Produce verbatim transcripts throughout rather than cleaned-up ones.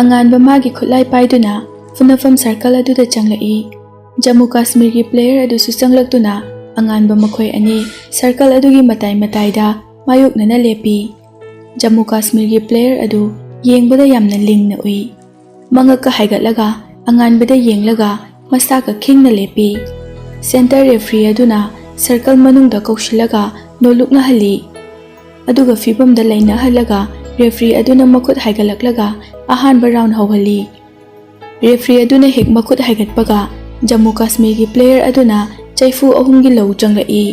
ꯑꯉꯥꯟꯕ ꯃꯥꯒꯤ ꯈꯨꯠꯂꯥꯏ ꯄꯥꯏꯗꯨꯅ ꯐꯨꯅꯐꯝ circle ꯑꯗꯨꯗ ꯆꯪꯂꯛꯏ꯫ ꯖꯝꯃꯨ ꯀꯥꯁꯃꯤꯔꯒꯤ player ꯑꯗꯨꯁꯨ ꯆꯪꯂꯛꯇꯨꯅ ꯑꯉꯥꯟꯕ ꯃꯈꯣꯏ ꯑꯅꯤ circle ꯑꯗꯨꯒꯤ ꯃꯇꯥꯏ ꯃꯇꯥꯏꯗ ꯃꯥꯌꯣꯛꯅꯅ ꯂꯦꯞꯄꯤ꯫ ꯖꯝꯃꯨ ꯀꯥꯁꯃꯤꯔꯒꯤ player ꯑꯗꯨ ꯌꯦꯡꯕꯗ ꯌꯥꯝꯅ ꯂꯤꯡꯅ ꯎꯏ꯫ ꯃꯉꯛꯀ ꯍꯥꯏꯒꯠꯂꯒ ꯑꯉꯥꯟꯕꯗ ꯌꯦꯡꯂꯒ ꯃꯁꯥꯒ ꯈꯤꯡꯅ ꯂꯦꯞꯄꯤ꯫ Center referee ꯑꯗꯨꯅ circle ꯃꯅꯨꯡꯗ ꯀꯧꯁꯤꯜꯂꯒ ꯅꯣꯜꯂꯨꯛꯅꯍꯜꯂꯤ꯫ ꯑꯗꯨꯒ ꯐꯤꯕꯝꯗ ꯂꯩꯅꯍꯜꯂꯒ referee ꯑꯗꯨꯅ ꯃꯈꯨꯠ ꯍꯥꯏꯒꯠꯂꯛꯂꯒ ꯑꯍꯥꯟꯕ round ꯍꯧꯍꯜꯂꯤ꯫ Referee ꯑꯗꯨꯅ ꯍꯦꯛ ꯃꯈꯨꯠ ꯍꯥꯏꯒꯠꯄꯒ ꯖꯝꯃꯨ ꯀꯥꯁꯃꯤꯔꯒꯤ player ꯑꯗꯨꯅ ꯆꯩꯐꯨ ꯑꯍꯨꯝꯒꯤ ꯂꯧ ꯆꯪꯂꯛꯏ꯫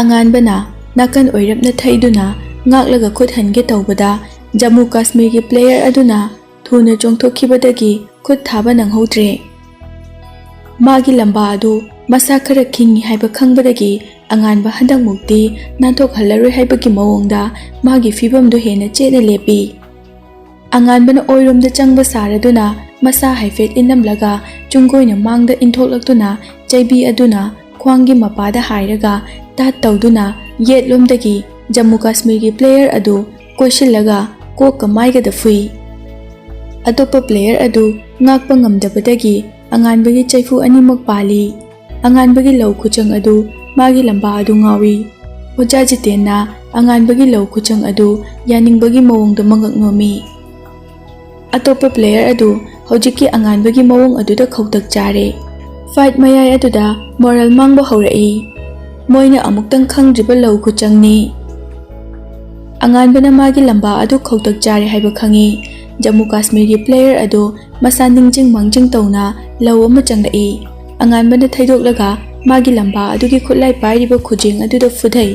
ꯑꯉꯥꯟꯕꯅ ꯅꯥꯀꯟ ꯑꯣꯏꯔꯞꯅ ꯊꯩꯗꯨꯅ ꯉꯥꯛꯂꯒ ꯈꯨꯠ ꯍꯟꯒꯦ ꯇꯧꯕꯗ ꯖꯝꯃꯨ ꯀꯥꯁꯃꯤꯔꯒꯤ player ꯑꯗꯨꯅ ꯊꯨꯅ ꯆꯣꯡꯊꯣꯛꯈꯤꯕꯗꯒꯤ ꯈꯨꯠ ꯊꯥꯕ ꯅꯪꯍꯧꯗ꯭ꯔꯦ꯫ ꯃꯥꯒꯤ ꯂꯝꯕꯥ ꯑꯗꯨ ꯃꯁꯥ ꯈꯔ ꯈꯤꯡꯉꯤ ꯍꯥꯏꯕ ꯈꯪꯕꯗꯒꯤ ꯑꯉꯥꯟꯕ ꯍꯟꯗꯛꯃꯨꯛꯇꯤ ꯅꯥꯟꯊꯣꯛꯍꯜꯂꯔꯣꯏ ꯍꯥꯏꯕꯒꯤ ꯃꯑꯣꯡꯗ ꯃꯥꯒꯤ ꯐꯤꯕꯝꯗꯨ ꯍꯦꯟꯅ ꯆꯦꯠꯅ ꯂꯦꯞꯄꯤ꯫ ꯑꯉꯥꯟꯕꯅ ꯑꯣꯏꯔꯣꯝꯗ ꯆꯪꯕ ꯁꯥꯔꯗꯨꯅ ꯃꯁꯥ ꯍꯥꯏꯐꯦꯠ ꯏꯅꯝꯂꯒ ꯆꯨꯡꯒꯣꯏꯅ ꯃꯥꯡꯗ ꯏꯟꯊꯣꯛꯂꯛꯇꯨꯅ ꯆꯩꯕꯤ ꯑꯗꯨꯅ ꯈ꯭ꯋꯥꯡꯒꯤ ꯃꯄꯥꯗ ꯍꯥꯏꯔꯒ ꯇꯥꯠ ꯇꯧꯗꯨꯅ ꯌꯦꯠꯂꯣꯝꯗꯒꯤ ꯖꯝꯃꯨ ꯀꯥꯁꯃꯤꯔꯒꯤ player ꯑꯗꯨ ꯀꯣꯏꯁꯤꯜꯂꯒ ꯀꯣꯛꯀ ꯃꯥꯏꯒꯗ ꯐꯨꯏ꯫ ꯑꯇꯣꯞꯄ player ꯑꯗꯨ ꯉꯥꯛꯄ ꯉꯝꯗꯕꯗꯒꯤ ꯑꯉꯥꯟꯕꯒꯤ ꯆꯩꯐꯨ ꯑꯅꯤꯃꯛ ꯄꯥꯜꯂꯤ꯫ ꯑꯉꯥꯟꯕꯒꯤ ꯂꯧ ꯈꯨꯆꯪ ꯑꯗꯨ ꯃꯥꯒꯤ ꯂꯝꯕꯥ ꯑꯗꯨ ꯉꯥꯎꯏ꯫ ꯑꯣꯖꯥ ꯖꯤꯇꯦꯟꯅ ꯑꯉꯥꯟꯕꯒꯤ ꯂꯧ ꯈꯨꯆꯪ ꯑꯗꯨ ꯌꯥꯅꯤꯡꯕꯒꯤ ꯃꯑꯣꯡꯗ ꯃꯉꯛ ꯅꯣꯝꯃꯤ꯫ ꯑꯇꯣꯞꯄ player ꯑꯗꯨ ꯍꯧꯖꯤꯛꯀꯤ ꯑꯉꯥꯟꯕꯒꯤ ꯃꯑꯣꯡ ꯑꯗꯨꯗ ꯈꯧꯇꯛ ꯆꯥꯔꯦ꯫ Fight ꯃꯌꯥꯏ ꯑꯗꯨꯗ moral ꯃꯥꯡꯕ ꯍꯧꯔꯛꯏ꯫ ꯃꯣꯏꯅ ꯑꯃꯨꯛꯇꯪ ꯈꯪꯗ꯭ꯔꯤꯕ ꯂꯧ ꯈꯨꯆꯪꯅꯤ꯫ ꯑꯉꯥꯟꯕꯅ ꯃꯥꯒꯤ ꯂꯝꯕꯥ ꯑꯗꯨ ꯈꯧꯇꯛ ꯆꯥꯔꯦ ꯍꯥꯏꯕ ꯈꯪꯏ꯫ ꯖꯝꯃꯨ ꯀꯥꯁꯃꯤꯔꯒꯤ player ꯑꯗꯨ ꯃꯁꯥ ꯅꯤꯡꯖꯤꯡ ꯃꯥꯡꯖꯤꯡ ꯇꯧꯅ ꯂꯧ ꯑꯃ ꯆꯪꯂꯛꯏ꯫ ꯑꯉꯥꯟꯕꯅ ꯊꯩꯗꯣꯛꯂꯒ ꯃꯥꯒꯤ ꯂꯝꯕꯥ ꯑꯗꯨꯒꯤ ꯈꯨꯠꯂꯥꯏ ꯄꯥꯏꯔꯤꯕ ꯈꯨꯖꯦꯡ ꯑꯗꯨꯗ ꯐꯨꯊꯩ꯫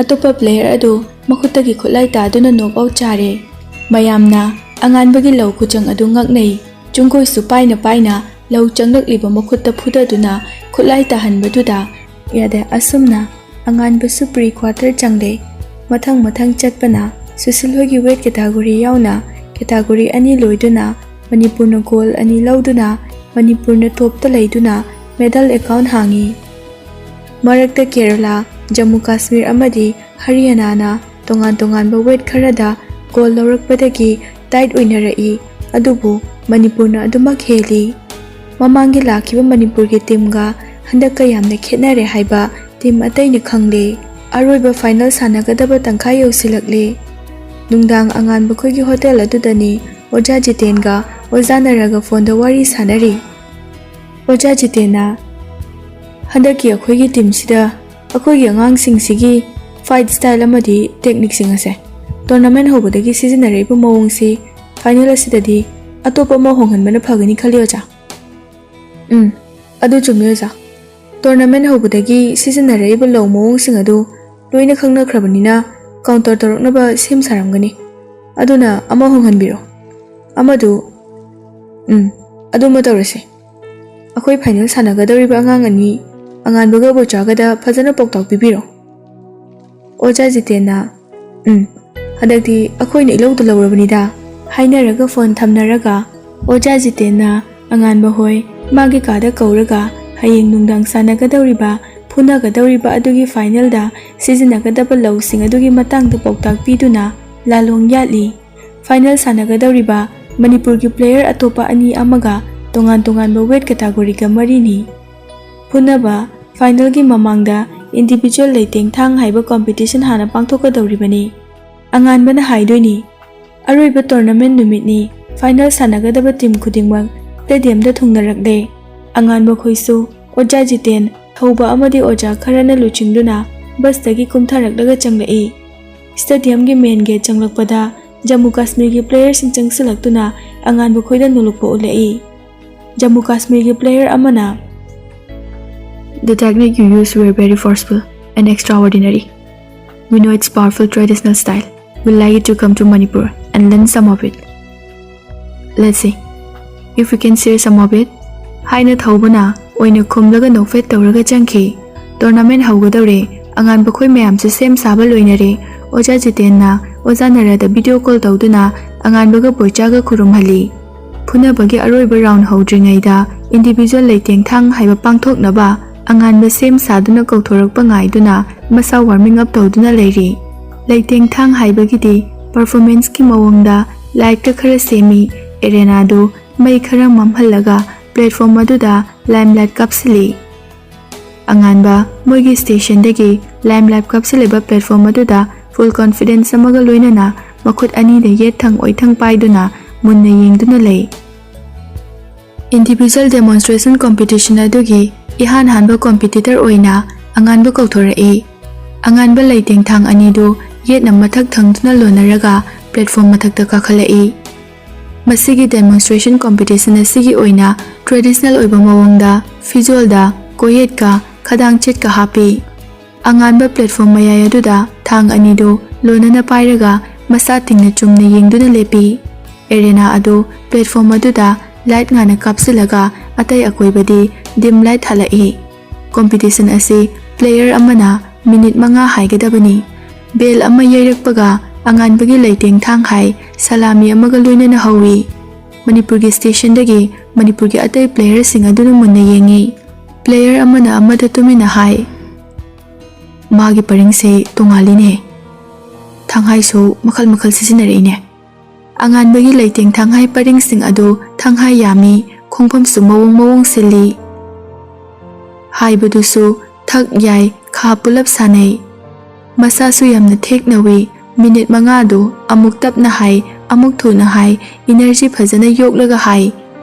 ꯑꯇꯣꯞꯄ player ꯑꯗꯨ ꯃꯈꯨꯠꯇꯒꯤ ꯈꯨꯠꯂꯥꯏ ꯇꯥꯗꯨꯅ knock out ꯆꯥꯔꯦ꯫ ꯃꯌꯥꯝꯅ ꯑꯉꯥꯟꯕꯒꯤ ꯂꯧ ꯈꯨꯆꯪ ꯑꯗꯨ ꯉꯛꯅꯩ꯫ ꯆꯨꯡꯒꯣꯏꯁꯨ ꯄꯥꯏꯅ ꯄꯥꯏꯅ ꯂꯧ ꯆꯪꯂꯛꯂꯤꯕ ꯃꯈꯨꯠꯇ ꯐꯨꯗꯗꯨꯅ ꯈꯨꯠꯂꯥꯏ ꯇꯥꯍꯟꯕꯗꯨꯗ ꯌꯥꯗꯦ꯫ ꯑꯁꯨꯝꯅ ꯑꯉꯥꯟꯕꯁꯨ pre quarter ꯆꯪꯂꯦ꯫ ꯃꯊꯪ ꯃꯊꯪ ꯆꯠꯄꯅ ꯁꯨꯁꯤꯜ ꯍꯣꯏꯒꯤ weight category ꯌꯥꯎꯅ category ꯑꯅꯤ ꯂꯣꯏꯗꯨꯅ ꯃꯅꯤꯄꯨꯔꯅ gold ꯑꯅꯤ ꯂꯧꯗꯨꯅ ꯃꯅꯤꯄꯨꯔꯅ topꯇ ꯂꯩꯗꯨꯅ medal account ꯍꯥꯡꯉꯤ꯫ ꯃꯔꯛꯇ ꯀꯦꯔꯂꯥ, ꯖꯝꯃꯨ ꯀꯥꯁꯃꯤꯔ ꯑꯃꯗꯤ ꯍꯔꯤꯌꯥꯅꯥꯅ ꯇꯣꯉꯥꯟ ꯇꯣꯉꯥꯟꯕ weight ꯈꯔꯗ gold ꯂꯧꯔꯛꯄꯗꯒꯤ tight ꯑꯣꯏꯅꯔꯛꯏ꯫ ꯑꯗꯨꯕꯨ ꯃꯅꯤꯄꯨꯔꯅ ꯑꯗꯨꯃꯛ ꯍꯦꯜꯂꯤ꯫ ꯃꯃꯥꯡꯒꯤ ꯂꯥꯛꯈꯤꯕ ꯃꯅꯤꯄꯨꯔꯒꯤ ꯇꯤꯝꯒ ꯍꯟꯗꯛꯀ ꯌꯥꯝꯅ ꯈꯦꯠꯅꯔꯦ ꯍꯥꯏꯕ ꯇꯤꯝ ꯑꯇꯩꯅ ꯈꯪꯂꯦ꯫ ꯑꯔꯣꯏꯕ ꯐꯥꯏꯅꯦꯜ ꯁꯥꯟꯅꯒꯗꯕ ꯇꯪꯈꯥꯏ ꯌꯧꯁꯤꯜꯂꯛꯂꯦ꯫ ꯅꯨꯡꯗꯥꯡ ꯑꯉꯥꯟꯕ ꯈꯣꯏꯒꯤ ꯍꯣꯇꯦꯜ ꯑꯗꯨꯗꯅꯤ ꯑꯣꯖꯥ ꯖꯤꯇꯦꯟꯒ ꯑꯣꯖꯥ ꯅꯔꯒ ꯐꯣꯟꯗ ꯋꯥꯔꯤ ꯁꯥꯟꯅꯔꯤ꯫ ꯑꯣꯖꯥ ꯖꯤꯇꯦꯟꯅ, "ꯍꯟꯗꯛꯀꯤ ꯑꯩꯈꯣꯏꯒꯤ ꯇꯤꯝꯁꯤꯗ ꯑꯩꯈꯣꯏꯒꯤ ꯑꯉꯥꯡꯁꯤꯡꯁꯤꯒꯤ ꯐꯥꯏꯠ ꯁ꯭ꯇꯥꯏꯜ ꯑꯃꯗꯤ ꯇꯦꯛꯅꯤꯛꯁꯤꯡ ꯑꯁꯦ ꯇꯣꯔꯅꯥꯃꯦꯟ ꯍꯧꯕꯗꯒꯤ ꯁꯤꯖꯤꯟꯅꯔꯛꯏꯕ ꯃꯑꯣꯡꯁꯤ ꯐꯥꯏꯅꯦꯜ ꯑꯁꯤꯗꯗꯤ ꯑꯇꯣꯞꯄ ꯑꯃ ꯍꯣꯡꯍꯟꯕꯅ ꯐꯒꯅꯤ ꯈꯜꯂꯤ ꯑꯣꯖꯥ꯫" "ꯎꯝ, ꯑꯗꯨ ꯆꯨꯝꯃꯤ ꯑꯣꯖꯥ꯫ ꯇꯣꯔꯅꯥꯃꯦꯟ ꯍꯧꯕꯗꯒꯤ ꯁꯤꯖꯤꯟꯅꯔꯛꯏꯕ ꯂꯧ ꯃꯑꯣꯡꯁꯤꯡ ꯑꯗꯨ ꯂꯣꯏꯅ ꯈꯪꯅꯈ꯭ꯔꯕꯅꯤꯅ ꯀꯥꯎꯟꯇꯔ ꯇꯧꯔꯛꯅꯕ ꯁꯦꯝ ꯁꯥꯔꯝꯒꯅꯤ꯫ ꯑꯗꯨꯅ ꯑꯃ ꯍꯣꯡꯍꯟꯕꯤꯔꯣ꯫ ꯑꯃꯗꯨ, ꯎꯝ, ꯑꯗꯨꯃ ꯇꯧꯔꯁꯤ꯫ ꯑꯩꯈꯣꯏ ꯐꯥꯏꯅꯦꯜ ꯁꯥꯟꯅꯒꯗꯧꯔꯤꯕ ꯑꯉꯥꯡ ꯑꯅꯤ, ꯑꯉꯥꯟꯕꯒ ꯕꯣꯏꯆꯥꯒꯗ ꯐꯖꯅ ꯄꯥꯎꯇꯥꯛ ꯄꯤꯕꯤꯔꯣ꯫" ꯑꯣꯖꯥ ꯖꯤꯇꯦꯟꯅ, "ꯎꯝ, ꯍꯟꯗꯛꯇꯤ ꯑꯩꯈꯣꯏꯅ ꯏꯂꯧꯗ ꯂꯧꯔꯕꯅꯤꯗ," ꯍꯥꯏꯅꯔꯒ ꯐꯣꯟ ꯊꯝꯅꯔꯒ ꯑꯣꯖꯥ ꯖꯤꯇꯦꯟꯅ ꯑꯉꯥꯟꯕ ꯍꯣꯏ ꯃꯥꯒꯤ ꯀꯥꯗ ꯀꯧꯔꯒ ꯍꯌꯦꯡ ꯅꯨꯡꯗꯥꯡ ꯁꯥꯟꯅꯒꯗꯧꯔꯤꯕ, ꯐꯨꯅꯒꯗꯧꯔꯤꯕ ꯑꯗꯨꯒꯤ ꯐꯥꯏꯅꯦꯜꯗ ꯁꯤꯖꯤꯟꯅꯒꯗꯕ ꯂꯧꯁꯤꯡ ꯑꯗꯨꯒꯤ ꯃꯇꯥꯡꯗ ꯄꯥꯎꯇꯥꯛ ꯄꯤꯗꯨꯅ ꯂꯥꯂꯣꯡ ꯌꯥꯠꯂꯤ꯫ ꯐꯥꯏꯅꯦꯜ ꯁꯥꯟꯅꯒꯗꯧꯔꯤꯕ ꯃꯅꯤꯄꯨꯔꯒꯤ ꯄ꯭ꯂꯦꯌꯔ ꯑꯇꯣꯞꯄ ꯑꯅꯤ ꯑꯃꯒ ꯇꯣꯉꯥꯟ ꯇꯣꯉꯥꯟꯕ ꯋꯦꯠ ꯀꯦꯇꯥꯒꯣꯔꯤꯒ ꯃꯔꯤꯅꯤ꯫ ꯐꯨꯅꯕ ꯐꯥꯏꯅꯦꯜꯒꯤ ꯃꯃꯥꯡꯗ ꯏꯟꯗꯤꯚꯤꯖꯨꯋꯦꯜ ꯂꯩꯇꯦꯡꯊꯥꯡ ꯍꯥꯏꯕ ꯀꯣꯝꯄꯤꯇꯤꯁꯟ ꯍꯥꯟꯅ ꯄꯥꯡꯊꯣꯛꯀꯗꯧꯔꯤꯕꯅꯤ꯫ ꯑꯉꯥꯟꯕꯅ ꯍꯥꯏꯗꯣꯏꯅꯤ꯫ ꯑꯔꯣꯏꯕ ꯇꯣꯔꯅꯥꯃꯦꯟ ꯅꯨꯃꯤꯠꯅꯤ꯫ ꯐꯥꯏꯅꯦꯜ ꯁꯥꯟꯅꯒꯗꯕ ꯇꯤꯝ ꯈꯨꯗꯤꯡꯃꯛ ꯁ꯭ꯇꯦꯗꯤꯌꯝꯗ ꯊꯨꯡꯅꯔꯛꯂꯦ꯫ ꯑꯉꯥꯟꯕ ꯈꯣꯏꯁꯨ ꯑꯣꯖꯥ ꯖꯤꯇꯦꯟ, ꯊꯧꯕ ꯑꯃꯗꯤ ꯑꯣꯖꯥ ꯈꯔꯅ ꯂꯨꯆꯤꯡꯗꯨꯅ ꯕꯁꯇꯒꯤ ꯀꯨꯝꯊꯔꯛꯂꯒ ꯆꯪꯂꯛꯏ꯫ ꯁ꯭ꯇꯦꯗꯤꯌꯝꯒꯤ ꯃꯦꯟ ꯒꯦꯠ ꯆꯪꯂꯛꯄꯗ ꯖꯝꯃꯨ ꯀꯥꯁꯃꯤꯔꯒꯤ ꯄ꯭ꯂꯦꯌꯔꯁꯤꯡ ꯆꯪꯁꯤꯜꯂꯛꯇꯨꯅ ꯑꯉꯥꯟꯕ ꯈꯣꯏꯗ ꯅꯣꯂꯨꯛꯄ ꯎꯠꯂꯛꯏ꯫ ꯖꯝꯃꯨ ꯀꯥꯁꯃꯤꯔꯒꯤ ꯄ꯭ꯂꯦꯌꯔ ꯑꯃꯅ, "The technique you use were very forceful and extraordinary. We know its powerful traditional style. We'd like you to come to Manipur and learn some of it. Let's see if we can share some of it." ꯍꯥꯏꯅ ꯊꯧꯕꯅ ꯑꯣꯏꯅ ꯈꯨꯝꯂꯒ ꯅꯣꯛꯐꯦꯠ ꯇꯧꯔꯒ ꯆꯪꯈꯤ꯫ Tournament ꯍꯧꯒꯗꯧꯔꯦ꯫ ꯑꯉꯥꯟꯕ ꯈꯣꯏ ꯃꯌꯥꯝꯁꯨ ꯁꯦꯝ ꯁꯥꯕ ꯂꯣꯏꯅꯔꯦ꯫ ꯑꯣꯖꯥ ꯖꯤꯇꯦꯟꯅ ꯑꯣꯖꯥ ꯅꯔꯗ ꯚꯤꯗꯤꯑꯣ ꯀꯣꯜ ꯇꯧꯗꯨꯅ ꯑꯉꯥꯟꯕꯒ ꯕꯣꯏꯆꯥꯒ ꯈꯨꯔꯨꯝꯍꯜꯂꯤ꯫ ꯐꯨꯅꯕꯒꯤ ꯑꯔꯣꯏꯕ ꯔꯥꯎꯟ ꯍꯧꯗ꯭ꯔꯤꯉꯩꯗ ꯏꯟꯗꯤꯚꯤꯖꯨꯋꯦꯜ ꯂꯩꯇꯦꯡꯊꯥꯡ ꯍꯥꯏꯕ ꯄꯥꯡꯊꯣꯛꯅꯕ ꯑꯉꯥꯟꯕ ꯁꯦꯝ ꯁꯥꯗꯨꯅ ꯀꯧꯊꯣꯔꯛꯄ ꯉꯥꯏꯗꯨꯅ ꯃꯁꯥ ꯋꯥꯔꯃꯤꯡ ꯑꯞ ꯇꯧꯗꯨꯅ ꯂꯩꯔꯤ꯫ ꯂꯩꯇꯦꯡꯊꯥꯡ ꯍꯥꯏꯕꯒꯤꯗꯤ ꯄꯔꯐꯣꯔꯃꯦꯟꯁꯀꯤ ꯃꯑꯣꯡꯗ ꯂꯥꯏꯠꯀ ꯈꯔ ꯁꯦꯝꯃꯤ, ꯑꯦꯔꯦꯅꯥꯗꯨ ꯃꯩ ꯈꯔ ꯃꯝꯍꯜꯂꯒ ꯄ꯭ꯂꯦꯠꯐꯣꯝ ꯑꯗꯨꯗ ꯂꯥꯏꯝꯂꯥꯏꯠ ꯀꯥꯞꯁꯤꯜꯂꯤ꯫ ꯑꯉꯥꯟꯕ ꯃꯣꯏꯒꯤ ꯁ꯭ꯇꯦꯁꯟꯗꯒꯤ ꯂꯥꯏꯝꯂꯥꯏꯠ ꯀꯥꯞꯁꯤꯜꯂꯤꯕ ꯄ꯭ꯂꯦꯠꯐꯣꯝ ꯑꯗꯨꯗ ꯐꯨꯜ ꯀꯣꯟꯐꯤꯗꯦꯟꯁ ꯑꯃꯒ ꯂꯣꯏꯅꯅ ꯃꯈꯨꯠ ꯑꯅꯤꯗ ꯌꯦꯠ ꯊꯪ ꯑꯣꯏꯊꯪ ꯄꯥꯏꯗꯨꯅ ꯃꯨꯟꯅ ꯌꯦꯡꯗꯨꯅ ꯂꯩ꯫ ꯏꯟꯗꯤꯚꯤꯖꯨꯋꯦꯜ ꯗꯦꯃꯣꯟꯁꯇ꯭ꯔꯦꯁꯟ ꯀꯣꯝꯄꯤꯇꯤꯁꯟ ꯑꯗꯨꯒꯤ ꯏꯍꯥꯟ ꯍꯥꯟꯕ ꯀꯣꯝꯄꯤꯇꯤꯇꯔ ꯑꯣꯏꯅ ꯑꯉꯥꯟꯕ ꯀꯧꯊꯣꯔꯛꯏ꯫ ꯑꯉꯥꯟꯕ ꯂꯩꯇꯦꯡ ꯊꯥꯡ ꯑꯅꯤꯗꯨ ꯌꯦꯠꯅ ꯃꯊꯛ ꯊꯪꯗꯨꯅ ꯂꯣꯟꯅꯔꯒ ꯄ꯭ꯂꯦꯠꯐꯣꯝ ꯃꯊꯛꯇ ꯀꯥꯈꯠꯂꯛꯏ꯫ ꯃꯁꯤꯒꯤ ꯗꯦꯃꯣꯟꯁꯇ꯭ꯔꯦꯁꯟ ꯀꯣꯝꯄꯤꯇꯤꯁꯟ ꯑꯁꯤꯒꯤ ꯑꯣꯏꯅ ꯇ꯭ꯔꯦꯗꯤꯁꯅꯦꯜ ꯑꯣꯏꯕ ꯃꯑꯣꯡꯗ ꯐꯤꯖꯣꯜꯗ ꯀꯣꯌꯦꯠꯀ ꯈꯗꯥꯡ ꯆꯦꯠꯀ ꯍꯥꯞꯄꯤ꯫ ꯑꯉꯥꯟꯕ ꯄ꯭ꯂꯦꯠꯐꯣꯝ ꯃꯌꯥꯏ ꯑꯗꯨꯗ ꯊꯥꯡ ꯑꯅꯤꯗꯨ ꯂꯣꯟꯅꯅ ꯄꯥꯏꯔꯒ ꯃꯁꯥ ꯇꯤꯡꯅ ꯆꯨꯝꯅ ꯌꯦꯡꯗꯨꯅ ꯂꯦꯞꯄꯤ꯫ ꯑꯦꯔꯦꯅꯥ ꯑꯗꯨ ꯄ꯭ꯂꯦꯠꯐꯣꯝ ꯑꯗꯨꯗ ꯂꯥꯏꯠ ꯉꯥꯟꯅ ꯀꯥꯞꯁꯤꯜꯂꯒ ꯑꯇꯩ ꯑꯀꯣꯏꯕꯗꯤ ꯗꯤꯝ ꯂꯥꯏꯠ ꯍꯜꯂꯛꯏ꯫ ꯀꯣꯝꯄꯤꯇꯤꯁꯟ ꯑꯁꯤ ꯄ꯭ꯂꯦꯌꯔ ꯑꯃꯅ ꯃꯤꯅꯤꯠ ꯃꯉꯥ ꯍꯥꯏꯒꯗꯕꯅꯤ꯫ ꯕꯦꯜ ꯑꯃ ꯌꯩꯔꯛꯄꯒ ꯑꯉꯥꯟꯕꯒꯤ ꯂꯩꯇꯦꯡ ꯊꯥꯡ ꯍꯥꯏ ꯁꯂꯥꯃꯤ ꯑꯃꯒ ꯂꯣꯏꯅꯅ ꯍꯧꯏ꯫ ꯃꯅꯤꯄꯨꯔꯒꯤ ꯁ꯭ꯇꯦꯁꯟꯗꯒꯤ ꯃꯅꯤꯄꯨꯔꯒꯤ ꯑꯇꯩ ꯄ꯭ꯂꯦꯌꯔꯁꯤꯡ ꯑꯗꯨꯅ ꯃꯨꯟꯅ ꯌꯦꯡꯏ꯫ ꯄ꯭ꯂꯦꯌꯔ ꯑꯃꯅ ꯑꯃꯗ ꯇꯨꯃꯤꯟꯅ ꯍꯥꯏ, "ꯃꯥꯒꯤ ꯄꯔꯤꯡꯁꯦ ꯇꯣꯉꯥꯜꯂꯤꯅꯦ꯫ ꯊꯥꯡꯍꯥꯏꯁꯨ ꯃꯈꯜ ꯃꯈꯜ ꯁꯤꯖꯤꯟꯅꯔꯛꯏꯅꯦ꯫ ꯑꯉꯥꯟꯕꯒꯤ ꯂꯩꯇꯦꯡ ꯊꯥꯡꯍꯥꯏ ꯄꯔꯤꯡꯁꯤꯡ ꯑꯗꯨ ꯊꯥꯡꯍꯥꯏ ꯌꯥꯝꯃꯤ, ꯈꯣꯡꯐꯝꯁꯨ ꯃꯑꯣꯡ ꯃꯑꯣꯡ ꯁꯤꯜꯂꯤ꯫ ꯍꯥꯏꯕꯗꯨꯁꯨ ꯊꯛ ꯌꯥꯏ, ꯈꯥ ꯄꯨꯂꯞ ꯁꯥꯟꯅꯩ꯫ ꯃꯁꯥꯁꯨ ꯌꯥꯝꯅ ꯊꯦꯛ ꯅꯧꯏ꯫ ꯃꯤꯅꯤꯠ ꯃꯉꯥꯗꯨ ꯑꯃꯨꯛ ꯇꯞꯅ ꯍꯥꯏ, ꯑꯃꯨꯛ ꯊꯨꯅ ꯍꯥꯏ, ꯏꯅꯔꯖꯤ ꯐꯖꯅ ꯌꯣꯛꯂꯒ ꯍꯥꯏ꯫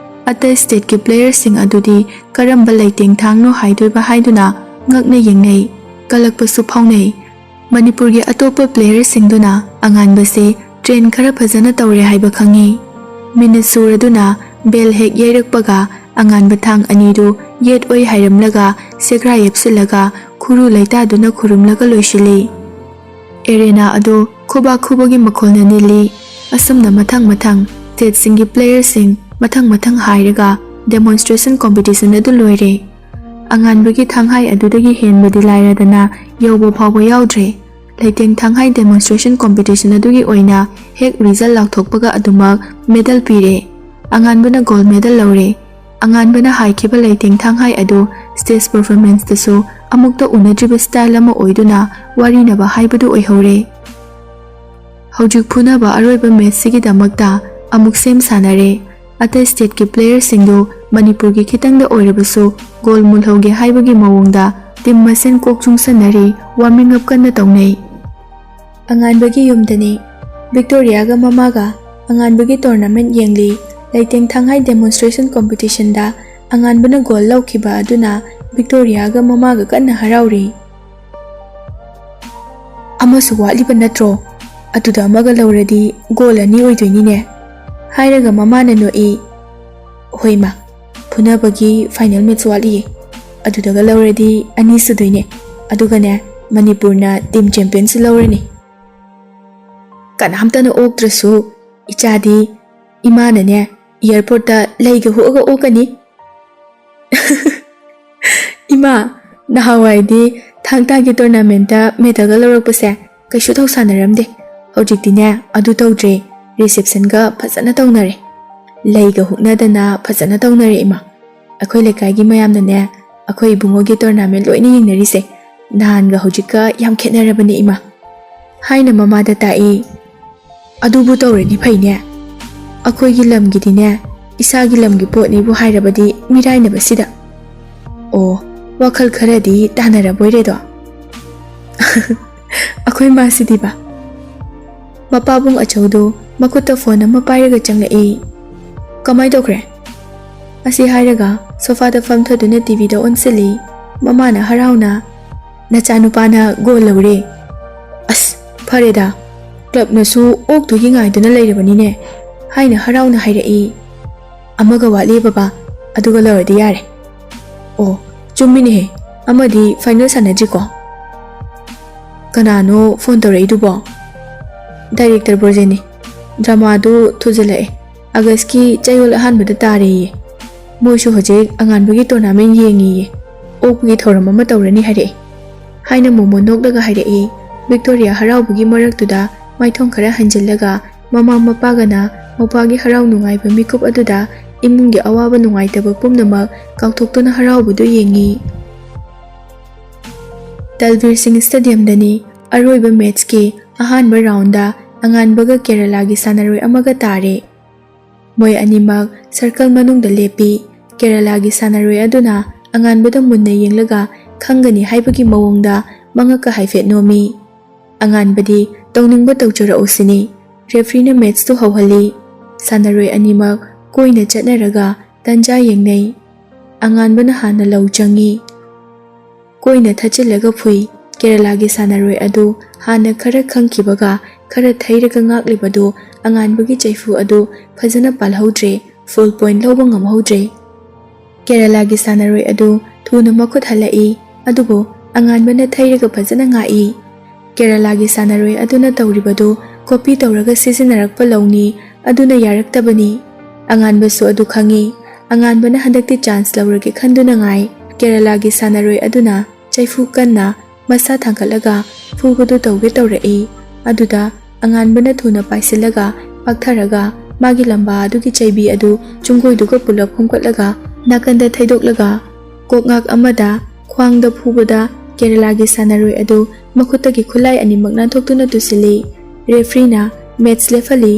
ꯑꯇꯩ ꯁ꯭ꯇꯦꯠꯀꯤ ꯄ꯭ꯂꯦꯌꯔꯁꯤꯡ ꯑꯗꯨꯗꯤ ꯀꯔꯝꯕ ꯂꯩꯇꯦꯡ ꯊꯥꯡꯅꯣ ꯍꯥꯏꯗꯣꯏꯕ ꯍꯥꯏꯗꯨꯅ ꯉꯛꯅ ꯌꯦꯡꯅꯩ, ꯀꯂꯛꯄꯁꯨ ꯐꯥꯎꯅꯩ꯫ ꯃꯅꯤꯄꯨꯔꯒꯤ ꯑꯇꯣꯞꯄ ꯄ꯭ꯂꯦꯌꯔꯁꯤꯡꯗꯨꯅ ꯑꯉꯥꯟꯕꯁꯦ ꯇ꯭ꯔꯦꯟ ꯈꯔ ꯐꯖꯅ ꯇꯧꯔꯦ ꯍꯥꯏꯕ ꯈꯪꯉꯤ꯫ ꯃꯤꯅꯤꯠ ꯁꯨꯔꯗꯨꯅ ꯕꯦꯜ ꯍꯦꯛ ꯌꯩꯔꯛꯄꯒ ꯑꯉꯥꯟꯕ ꯊꯥꯡ ꯑꯅꯤꯗꯨ ꯌꯦꯠ ꯑꯣꯏ ꯍꯥꯏꯔꯝꯂꯒ ꯁꯦꯒ꯭ꯔꯥ ꯌꯦꯞꯁꯤꯜꯂꯒ ꯈꯨꯔꯨ ꯂꯩꯇꯥꯗꯨꯅ ꯈꯨꯔꯨꯝꯂꯒ ꯂꯣꯏꯁꯤꯜꯂꯤ꯫ ꯑꯦꯔꯦꯅꯥ ꯑꯗꯨ ꯈꯨꯕꯥꯛ ꯈꯨꯕꯒꯤ ꯃꯈꯣꯜꯅ ꯅꯤꯜꯂꯤ꯫ ꯑꯁꯨꯝꯅ ꯃꯊꯪ ꯃꯊꯪ ꯁ꯭ꯇꯦꯠꯁꯤꯡꯒꯤ ꯄ꯭ꯂꯦꯌꯔꯁꯤꯡ ꯃꯊꯪ ꯃꯊꯪ ꯍꯥꯏꯔꯒ ꯗꯦꯃꯣꯟꯁꯇ꯭ꯔꯦꯁꯟ ꯀꯣꯝꯄꯤꯇꯤꯁꯟ ꯑꯗꯨ ꯂꯣꯏꯔꯦ꯫ ꯑꯉꯥꯟꯕꯒꯤ ꯊꯥꯡꯍꯥꯏ ꯑꯗꯨꯗꯒꯤ ꯍꯦꯟꯕꯗꯤ ꯂꯥꯏꯔꯗꯅ ꯌꯧꯕ ꯐꯥꯎꯕ ꯌꯥꯎꯗ꯭ꯔꯦ꯫ ꯂꯩꯇꯦꯡ ꯊꯥꯡꯍꯥꯏ ꯗꯦꯃꯣꯟꯁꯇ꯭ꯔꯦꯁꯟ ꯀꯣꯝꯄꯤꯇꯤꯁꯟ ꯑꯗꯨꯒꯤ ꯑꯣꯏꯅ ꯍꯦꯛ ꯔꯤꯖꯜ ꯂꯥꯎꯊꯣꯛꯄꯒ ꯑꯗꯨꯃꯛ ꯃꯦꯗꯜ ꯄꯤꯔꯦ꯫ ꯑꯉꯥꯟꯕꯅ ꯒꯣꯜ ꯃꯦꯗꯜ ꯂꯧꯔꯦ꯫ ꯑꯉꯥꯟꯕꯅ ꯍꯥꯏꯈꯤꯕ ꯂꯩꯇꯦꯡ ꯊꯥꯡꯍꯥꯏ ꯑꯗꯨ ꯁ꯭ꯇꯦꯖ ꯄꯔꯐꯣꯔꯃꯦꯟꯁꯇꯁꯨ ꯑꯃꯨꯛꯇ ꯎꯅꯗ꯭ꯔꯤꯕ ꯁ꯭ꯇꯥꯏꯜ ꯑꯃ ꯑꯣꯏꯗꯨꯅ ꯋꯥꯔꯤꯅꯕ ꯍꯥꯏꯕꯗꯨ ꯑꯣꯏꯍꯧꯔꯦ꯫ ꯍꯧꯖꯤꯛ ꯐꯨꯅꯕ ꯑꯔꯣꯏꯕ ꯃꯦꯆꯁꯤꯒꯤꯗꯃꯛꯇ ꯑꯃꯨꯛ ꯁꯦꯝ ꯁꯥꯟꯅꯔꯦ꯫ ꯑꯇꯩ stateꯀꯤ playerꯁꯤꯡꯗꯨ ꯃꯅꯤꯄꯨꯔꯒꯤ ꯈꯤꯇꯪꯗ ꯑꯣꯏꯔꯕꯁꯨ goal ꯃꯨꯜꯍꯧꯒꯦ ꯍꯥꯏꯕꯒꯤ ꯃꯑꯣꯡꯗ team ꯃꯁꯦꯟ ꯀꯣꯛ ꯆꯨꯡꯁꯟꯅꯔꯤ, warming up ꯀꯟꯅ ꯇꯧꯅꯩ꯫ ꯑꯉꯥꯟꯕꯒꯤ ꯌꯨꯝꯗꯅꯤ꯫ ꯕꯤꯛꯇꯣꯔꯤꯌꯥꯒ ꯃꯃꯥꯒ ꯑꯉꯥꯟꯕꯒꯤ tournament ꯌꯦꯡꯂꯤ꯫ ꯂꯩꯇꯦꯡ ꯊꯥꯡꯍꯥꯏ demonstration competitionꯗ ꯑꯉꯥꯟꯕꯅ goal ꯂꯧꯈꯤꯕ ꯑꯗꯨꯅ ꯕꯤꯛꯇꯣꯔꯤꯌꯥꯒ ꯃꯃꯥꯒ ꯀꯟꯅ ꯍꯔꯥꯎꯔꯤ꯫ "ꯑꯃꯁꯨ ꯋꯥꯠꯂꯤꯕ ꯅꯠꯇ꯭ꯔꯣ? ꯑꯗꯨꯗ ꯑꯃꯒ ꯂꯧꯔꯗꯤ goal ꯑꯅꯤ ꯑꯣꯏꯗꯣꯏꯅꯤꯅꯦ," ꯍꯥꯏꯔꯒ ꯃꯃꯥꯅ ꯅꯣꯛꯏ꯫ "ꯍꯣꯏ ꯃꯥ, ꯐꯨꯅꯕꯒꯤ final match ꯋꯥꯠꯂꯤꯌꯦ꯫ ꯑꯗꯨꯗꯒ ꯂꯧꯔꯗꯤ ꯑꯅꯤ ꯁꯨꯗꯣꯏꯅꯦ꯫ ꯑꯗꯨꯒꯅꯦ, ꯃꯅꯤꯄꯨꯔꯅ team championꯁꯨ ꯂꯧꯔꯅꯤ꯫ ꯀꯅꯥꯝꯇꯅ ꯑꯣꯛꯇ꯭ꯔꯁꯨ ꯏꯆꯥꯗꯤ ꯏꯃꯥꯅꯅꯦ airportꯇ ꯂꯩꯒ ꯍꯨꯛꯑꯒ ꯑꯣꯛꯀꯅꯤ꯫" "ꯏꯃꯥ, ꯅꯍꯥꯟꯋꯥꯏꯗꯤ ꯊꯥꯡ ꯇꯥꯒꯤ tournamentꯇ medalꯒ ꯂꯧꯔꯛꯄꯁꯦ ꯀꯩꯁꯨ ꯊꯧꯁꯥꯅꯔꯝꯗꯦ꯫ ꯍꯧꯖꯤꯛꯇꯤꯅꯦ ꯑꯗꯨ ꯇꯧꯗ꯭ꯔꯦ, receptionꯒ ꯐꯖꯅ ꯇꯧꯅꯔꯦ꯫ ꯂꯩꯒ ꯍꯨꯛꯅꯗꯅ ꯐꯖꯅ ꯇꯧꯅꯔꯦ ꯏꯃꯥ꯫ ꯑꯩꯈꯣꯏ ꯂꯩꯀꯥꯏꯒꯤ ꯃꯌꯥꯝꯅꯅꯦ ꯑꯩꯈꯣꯏ ꯏꯕꯨꯡꯉꯣꯒꯤ tournament ꯂꯣꯏꯅ ꯌꯦꯡꯅꯔꯤꯁꯦ꯫ ꯅꯍꯥꯟꯒ ꯍꯧꯖꯤꯛꯀ ꯌꯥꯝ ꯈꯦꯠꯅꯔꯕꯅꯦ ꯏꯃꯥ," ꯍꯥꯏꯅ ꯃꯃꯥꯗ ꯇꯥꯛꯏ꯫ "ꯑꯗꯨꯕꯨ ꯇꯧꯔꯗꯤ ꯐꯩꯅꯦ꯫ ꯑꯩꯈꯣꯏꯒꯤ ꯂꯝꯒꯤꯗꯤꯅꯦ, ꯏꯁꯥꯒꯤ ꯂꯝꯒꯤ ꯄꯣꯠꯅꯤꯕꯨ ꯍꯥꯏꯔꯕꯗꯤ ꯃꯤꯔꯥꯏꯅꯕꯁꯤꯗ꯫" "ꯑꯣ, ꯋꯥꯈꯜ ꯈꯔꯗꯤ ꯇꯥꯅꯔꯕꯣꯏꯔꯦꯗꯣ?" ꯑꯩꯈꯣꯏ ꯃꯥꯁꯤꯗꯤꯕ꯫ ꯃꯄꯥꯕꯨꯡ ꯑꯆꯧꯗꯨ ꯃꯈꯨꯠꯇ phone ꯑꯃ ꯄꯥꯏꯔꯒ ꯆꯪꯂꯛꯏ꯫ "ꯀꯃꯥꯏ ꯇꯧꯈ꯭ꯔꯦ?" ꯑꯁꯤ ꯍꯥꯏꯔꯒ sofaꯗ ꯐꯝꯊꯗꯨꯅ TVꯗ ꯑꯣꯟꯁꯤꯜꯂꯤ꯫ ꯃꯃꯥꯅ ꯍꯔꯥꯎꯅ, "ꯅꯆꯥꯅꯨꯄꯥꯅ goal ꯂꯧꯔꯦ꯫" "ꯑꯁ, ꯐꯔꯦꯗ, clubꯅꯁꯨ ꯑꯣꯛꯇꯨꯒꯤ ꯉꯥꯏꯗꯨꯅ ꯂꯩꯔꯕꯅꯤꯅꯦ," ꯍꯥꯏꯅ ꯍꯔꯥꯎꯅ ꯍꯥꯏꯔꯛꯏ꯫ "ꯑꯃꯒ ꯋꯥꯠꯂꯤ ꯕꯕꯥ, ꯑꯗꯨꯒ ꯂꯧꯔꯗꯤ ꯌꯥꯔꯦ꯫" "ꯑꯣ, ꯆꯨꯝꯃꯤꯅꯦꯍꯦ, ꯑꯃꯗꯤ final ꯁꯥꯟꯅꯗ꯭ꯔꯤꯀꯣ?" "ꯀꯅꯥꯅꯣ phone ꯇꯧꯔꯛꯏꯗꯨꯕꯣ?" "Director ꯕ꯭ꯔꯣꯖꯦꯟꯅꯤ꯫ Dramaꯗꯨ ꯊꯨꯖꯜꯂꯛꯑꯦ꯫ Augustꯀꯤ ꯆꯌꯣꯜ ꯑꯍꯥꯟꯕꯗ ꯇꯥꯔꯦꯌꯦ꯫ ꯃꯣꯏꯁꯨ ꯍꯧꯖꯤꯛ ꯑꯉꯥꯟꯕꯒꯤ tournament ꯌꯦꯡꯉꯤꯌꯦ꯫ ꯑꯣꯛꯄꯒꯤ ꯊꯧꯔꯝ ꯑꯃ ꯇꯧꯔꯅꯤ ꯍꯥꯏꯔꯛꯑꯦ," ꯍꯥꯏꯅ ꯃꯣꯃꯣ ꯅꯣꯛꯂꯒ ꯍꯥꯏꯔꯛꯏ꯫ ꯕꯤꯛꯇꯣꯔꯤꯌꯥ ꯍꯔꯥꯎꯕꯒꯤ ꯃꯔꯛꯇꯨꯗ ꯃꯥꯏꯊꯣꯡ ꯈꯔ ꯍꯟꯖꯤꯜꯂꯒ ꯃꯃꯥ ꯃꯄꯥꯒꯅ ꯃꯧꯄ꯭ꯋꯥꯒꯤ ꯍꯔꯥꯎ ꯅꯨꯡꯉꯥꯏꯕ ꯃꯤꯀꯨꯞ ꯑꯗꯨꯗ ꯏꯃꯨꯡꯒꯤ ꯑꯋꯥꯕ ꯅꯨꯡꯉꯥꯏꯇꯕ ꯄꯨꯝꯅꯃꯛ ꯀꯥꯎꯊꯣꯛꯇꯨꯅ ꯍꯔꯥꯎꯕꯗꯨ ꯌꯦꯡꯉꯤ꯫ ꯇꯜꯕꯤꯔ ꯁꯤꯡ stadiumꯗꯅꯤ꯫ ꯑꯔꯣꯏꯕ matchꯀꯤ ꯑꯍꯥꯟꯕ roundꯗ ꯑꯉꯥꯟꯕꯒ ꯀꯦꯔꯂꯥꯒꯤ ꯁꯥꯟꯅꯔꯣꯏ ꯑꯃꯒ ꯇꯥꯔꯦ꯫ ꯃꯣꯏ ꯑꯅꯤꯃꯛ circle ꯃꯅꯨꯡꯗ ꯂꯦꯞꯄꯤ꯫ ꯀꯦꯔꯂꯥꯒꯤ ꯁꯥꯟꯅꯔꯣꯏ ꯑꯗꯨꯅ ꯑꯉꯥꯟꯕꯗ ꯃꯨꯟꯅ ꯌꯦꯡꯂꯒ ꯈꯪꯒꯅꯤ ꯍꯥꯏꯕꯒꯤ ꯃꯑꯣꯡꯗ ꯃꯉꯛꯀ ꯍꯥꯏꯐꯦꯠ ꯅꯣꯝꯃꯤ꯫ ꯑꯉꯥꯟꯕꯗꯤ ꯇꯧꯅꯤꯡꯕ ꯇꯧꯖꯔꯛꯎ ꯁꯤꯅꯤ꯫ Refereeꯅ matchꯇꯨ ꯍꯧꯍꯜꯂꯤ꯫ ꯁꯥꯟꯅꯔꯣꯏ ꯑꯅꯤꯃꯛ ꯀꯣꯏꯅ ꯆꯠꯅꯔꯒ ꯇꯟꯖꯥ ꯌꯦꯡꯅꯩ꯫ ꯑꯉꯥꯟꯕꯅ ꯍꯥꯟꯅ ꯂꯧ ꯆꯪꯉꯤ꯫ ꯀꯣꯏꯅ ꯊꯠꯆꯤꯜꯂꯒ ꯐꯨꯏ꯫ ꯀꯦꯔꯂꯥꯒꯤ ꯁꯥꯟꯅꯔꯣꯏ ꯑꯗꯨ ꯍꯥꯟꯅ ꯈꯔ ꯈꯪꯈꯤꯕꯒ ꯈꯔ ꯊꯩꯔꯒ ꯉꯥꯛꯂꯤꯕꯗꯨ ꯑꯉꯥꯟꯕꯒꯤ ꯆꯩꯐꯨ ꯑꯗꯨ ꯐꯖꯅ ꯄꯥꯜꯍꯧꯗ꯭ꯔꯦ, full point ꯂꯧꯕ ꯉꯝꯍꯧꯗ꯭ꯔꯦ꯫ ꯀꯦꯔꯂꯥꯒꯤ ꯁꯥꯟꯅꯔꯣꯏ ꯑꯗꯨ ꯊꯨꯅ ꯃꯈꯨꯠ ꯍꯜꯂꯛꯏ, ꯑꯗꯨꯕꯨ ꯑꯉꯥꯟꯕꯅ ꯊꯩꯔꯒ ꯐꯖꯅ ꯉꯥꯛꯏ꯫ ꯀꯦꯔꯂꯥꯒꯤ ꯁꯥꯟꯅꯔꯣꯏ ꯑꯗꯨꯅ ꯇꯧꯔꯤꯕꯗꯨ copy ꯇꯧꯔꯒ ꯁꯤꯖꯤꯟꯅꯔꯛꯄ ꯂꯧꯅꯤ, ꯑꯗꯨꯅ ꯌꯥꯔꯛꯇꯕꯅꯤ꯫ ꯑꯉꯥꯟꯕꯁꯨ ꯑꯗꯨ ꯈꯪꯏ꯫ ꯑꯉꯥꯟꯕꯅ ꯍꯟꯗꯛꯇꯤ chance ꯂꯧꯔꯒꯦ ꯈꯟꯗꯨꯅ ꯉꯥꯏ꯫ ꯀꯦꯔꯂꯥꯒꯤ ꯁꯥꯟꯅꯔꯣꯏ ꯑꯗꯨꯅ ꯆꯩꯐꯨ ꯀꯟꯅ ꯃꯁꯥ ꯊꯥꯡꯒꯠꯂꯒ ꯐꯨꯕꯗꯨ ꯇꯧꯒꯦ ꯇꯧꯔꯛꯏ꯫ ꯑꯗꯨꯗ ꯑꯉꯥꯟꯕꯅ ꯊꯨꯅ ꯄꯥꯏꯁꯤꯜꯂꯒ ꯄꯥꯛꯊꯔꯒ ꯃꯥꯒꯤ ꯂꯝꯕꯥ ꯑꯗꯨꯒꯤ ꯆꯩꯕꯤ ꯑꯗꯨ ꯆꯨꯡꯒꯣꯏꯗꯨꯒ ꯄꯨꯂꯞ ꯈꯣꯝꯒꯠꯂꯒ ꯅꯥꯀꯟꯗ ꯊꯩꯗꯣꯛꯂꯒ ꯀꯣꯛꯉꯥꯛ ꯑꯃꯗ ꯈ꯭ꯋꯥꯡꯗ ꯐꯨꯕꯗ ꯀꯦꯔꯂꯥꯒꯤ ꯁꯥꯟꯅꯔꯣꯏ ꯑꯗꯨ ꯃꯈꯨꯠꯇꯒꯤ ꯈꯨꯠꯂꯥꯏ ꯑꯅꯤꯃꯛ ꯅꯥꯟꯊꯣꯛꯇꯨꯅ ꯇꯨꯁꯤꯜꯂꯤ꯫ Refereeꯅ match ꯂꯦꯞꯍꯜꯂꯤ꯫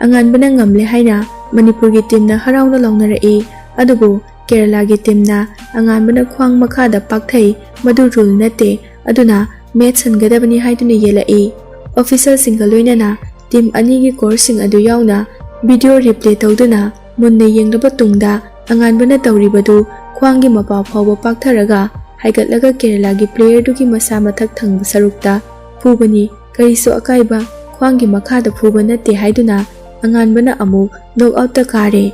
ꯑꯉꯥꯟꯕꯅ ꯉꯝꯂꯦ ꯍꯥꯏꯅ ꯃꯅꯤꯄꯨꯔꯒꯤ teamꯅ ꯍꯔꯥꯎꯅ ꯂꯥꯎꯅꯔꯛꯏ꯫ ꯑꯗꯨꯕꯨ ꯀꯦꯔꯂꯥꯒꯤ teamꯅ ꯑꯉꯥꯟꯕꯅ ꯈ꯭ꯋꯥꯡ ꯃꯈꯥꯗ ꯄꯥꯛꯊꯩ, ꯃꯗꯨ rule ꯅꯠꯇꯦ, ꯑꯗꯨꯅ match ꯍꯟꯒꯗꯕꯅꯤ ꯍꯥꯏꯗꯨꯅ ꯌꯦꯜꯂꯛꯏ꯫ Officialꯁꯤꯡꯒ ꯂꯣꯏꯅꯅ team ꯑꯅꯤꯒꯤ coachꯁꯤꯡ ꯑꯗꯨ ꯌꯥꯎꯅ video replay ꯇꯧꯗꯨꯅ ꯃꯨꯟꯅ ꯌꯦꯡꯂꯕ ꯇꯨꯡꯗ ꯑꯉꯥꯟꯕꯅ ꯇꯧꯔꯤꯕꯗꯨ ꯈ꯭ꯋꯥꯡꯒꯤ ꯃꯄꯥ ꯐꯥꯎꯕ ꯄꯥꯛꯊꯔꯒ ꯍꯥꯏꯒꯠꯂꯒ ꯀꯦꯔꯂꯥꯒꯤ playerꯗꯨꯒꯤ ꯃꯁꯥ ꯃꯊꯛ ꯊꯪꯕ ꯁꯔꯨꯛꯇ ꯐꯨꯕꯅꯤ꯫ ꯀꯔꯤꯁꯨ ꯑꯀꯥꯏꯕ ꯈ꯭ꯋꯥꯡꯒꯤ ꯃꯈꯥꯗ ꯐꯨꯕ ꯅꯠꯇꯦ ꯍꯥꯏꯗꯨꯅ ꯑꯉꯥꯟꯕꯅ ꯑꯃꯨꯛ knock outꯇ ꯀꯥꯔꯦ꯫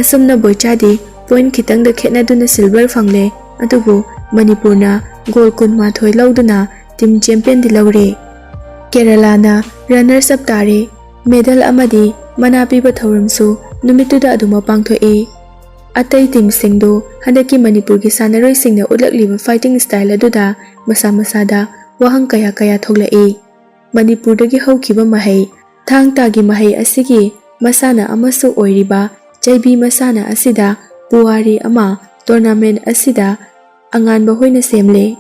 ꯑꯁꯨꯝꯅ ꯕꯣꯏꯆꯥꯗꯤ point ꯈꯤꯇꯪꯗ ꯈꯦꯠꯅꯗꯨꯅ silver ꯐꯪꯂꯦ꯫ ꯑꯗꯨꯕꯨ ꯃꯅꯤꯄꯨꯔꯅ gold ꯀꯨꯟꯃꯥꯊꯣꯏ ꯂꯧꯗꯨꯅ team championꯗꯤ ꯂꯧꯔꯦ꯫ ꯀꯦꯔꯂꯥꯅ runners up ꯇꯥꯔꯦ꯫ Medal ꯑꯃꯗꯤ ꯃꯅꯥ ꯄꯤꯕ ꯊꯧꯔꯝꯁꯨ ꯅꯨꯃꯤꯠꯇꯨꯗ ꯑꯗꯨꯃꯛ ꯄꯥꯡꯊꯣꯛꯏ꯫ ꯑꯇꯩ teamꯁꯤꯡꯗꯨ ꯍꯟꯗꯛꯀꯤ ꯃꯅꯤꯄꯨꯔꯒꯤ ꯁꯥꯟꯅꯔꯣꯏꯁꯤꯡꯅ ꯎꯠꯂꯛꯂꯤꯕ fighting style ꯑꯗꯨꯗ ꯃꯁꯥ ꯃꯁꯥꯗ ꯋꯥꯍꯪ ꯀꯌꯥ ꯀꯌꯥ ꯊꯣꯛꯂꯛꯏ꯫ ꯃꯅꯤꯄꯨꯔꯗꯒꯤ ꯍꯧꯈꯤꯕ ꯃꯍꯩ, ꯊꯥꯡ ꯇꯥꯒꯤ ꯃꯍꯩ ꯑꯁꯤꯒꯤ ꯃꯁꯥꯟꯅ ꯑꯃꯁꯨ ꯑꯣꯏꯔꯤꯕ ꯆꯩꯕꯤ ꯃꯁꯥꯟꯅ ꯑꯁꯤꯗ ꯄꯨꯋꯥꯔꯤ ꯑꯃ tournament ꯑꯁꯤꯗ ꯑꯉꯥꯟꯕ ꯍꯣꯏꯅ ꯁꯦꯝꯂꯦ꯫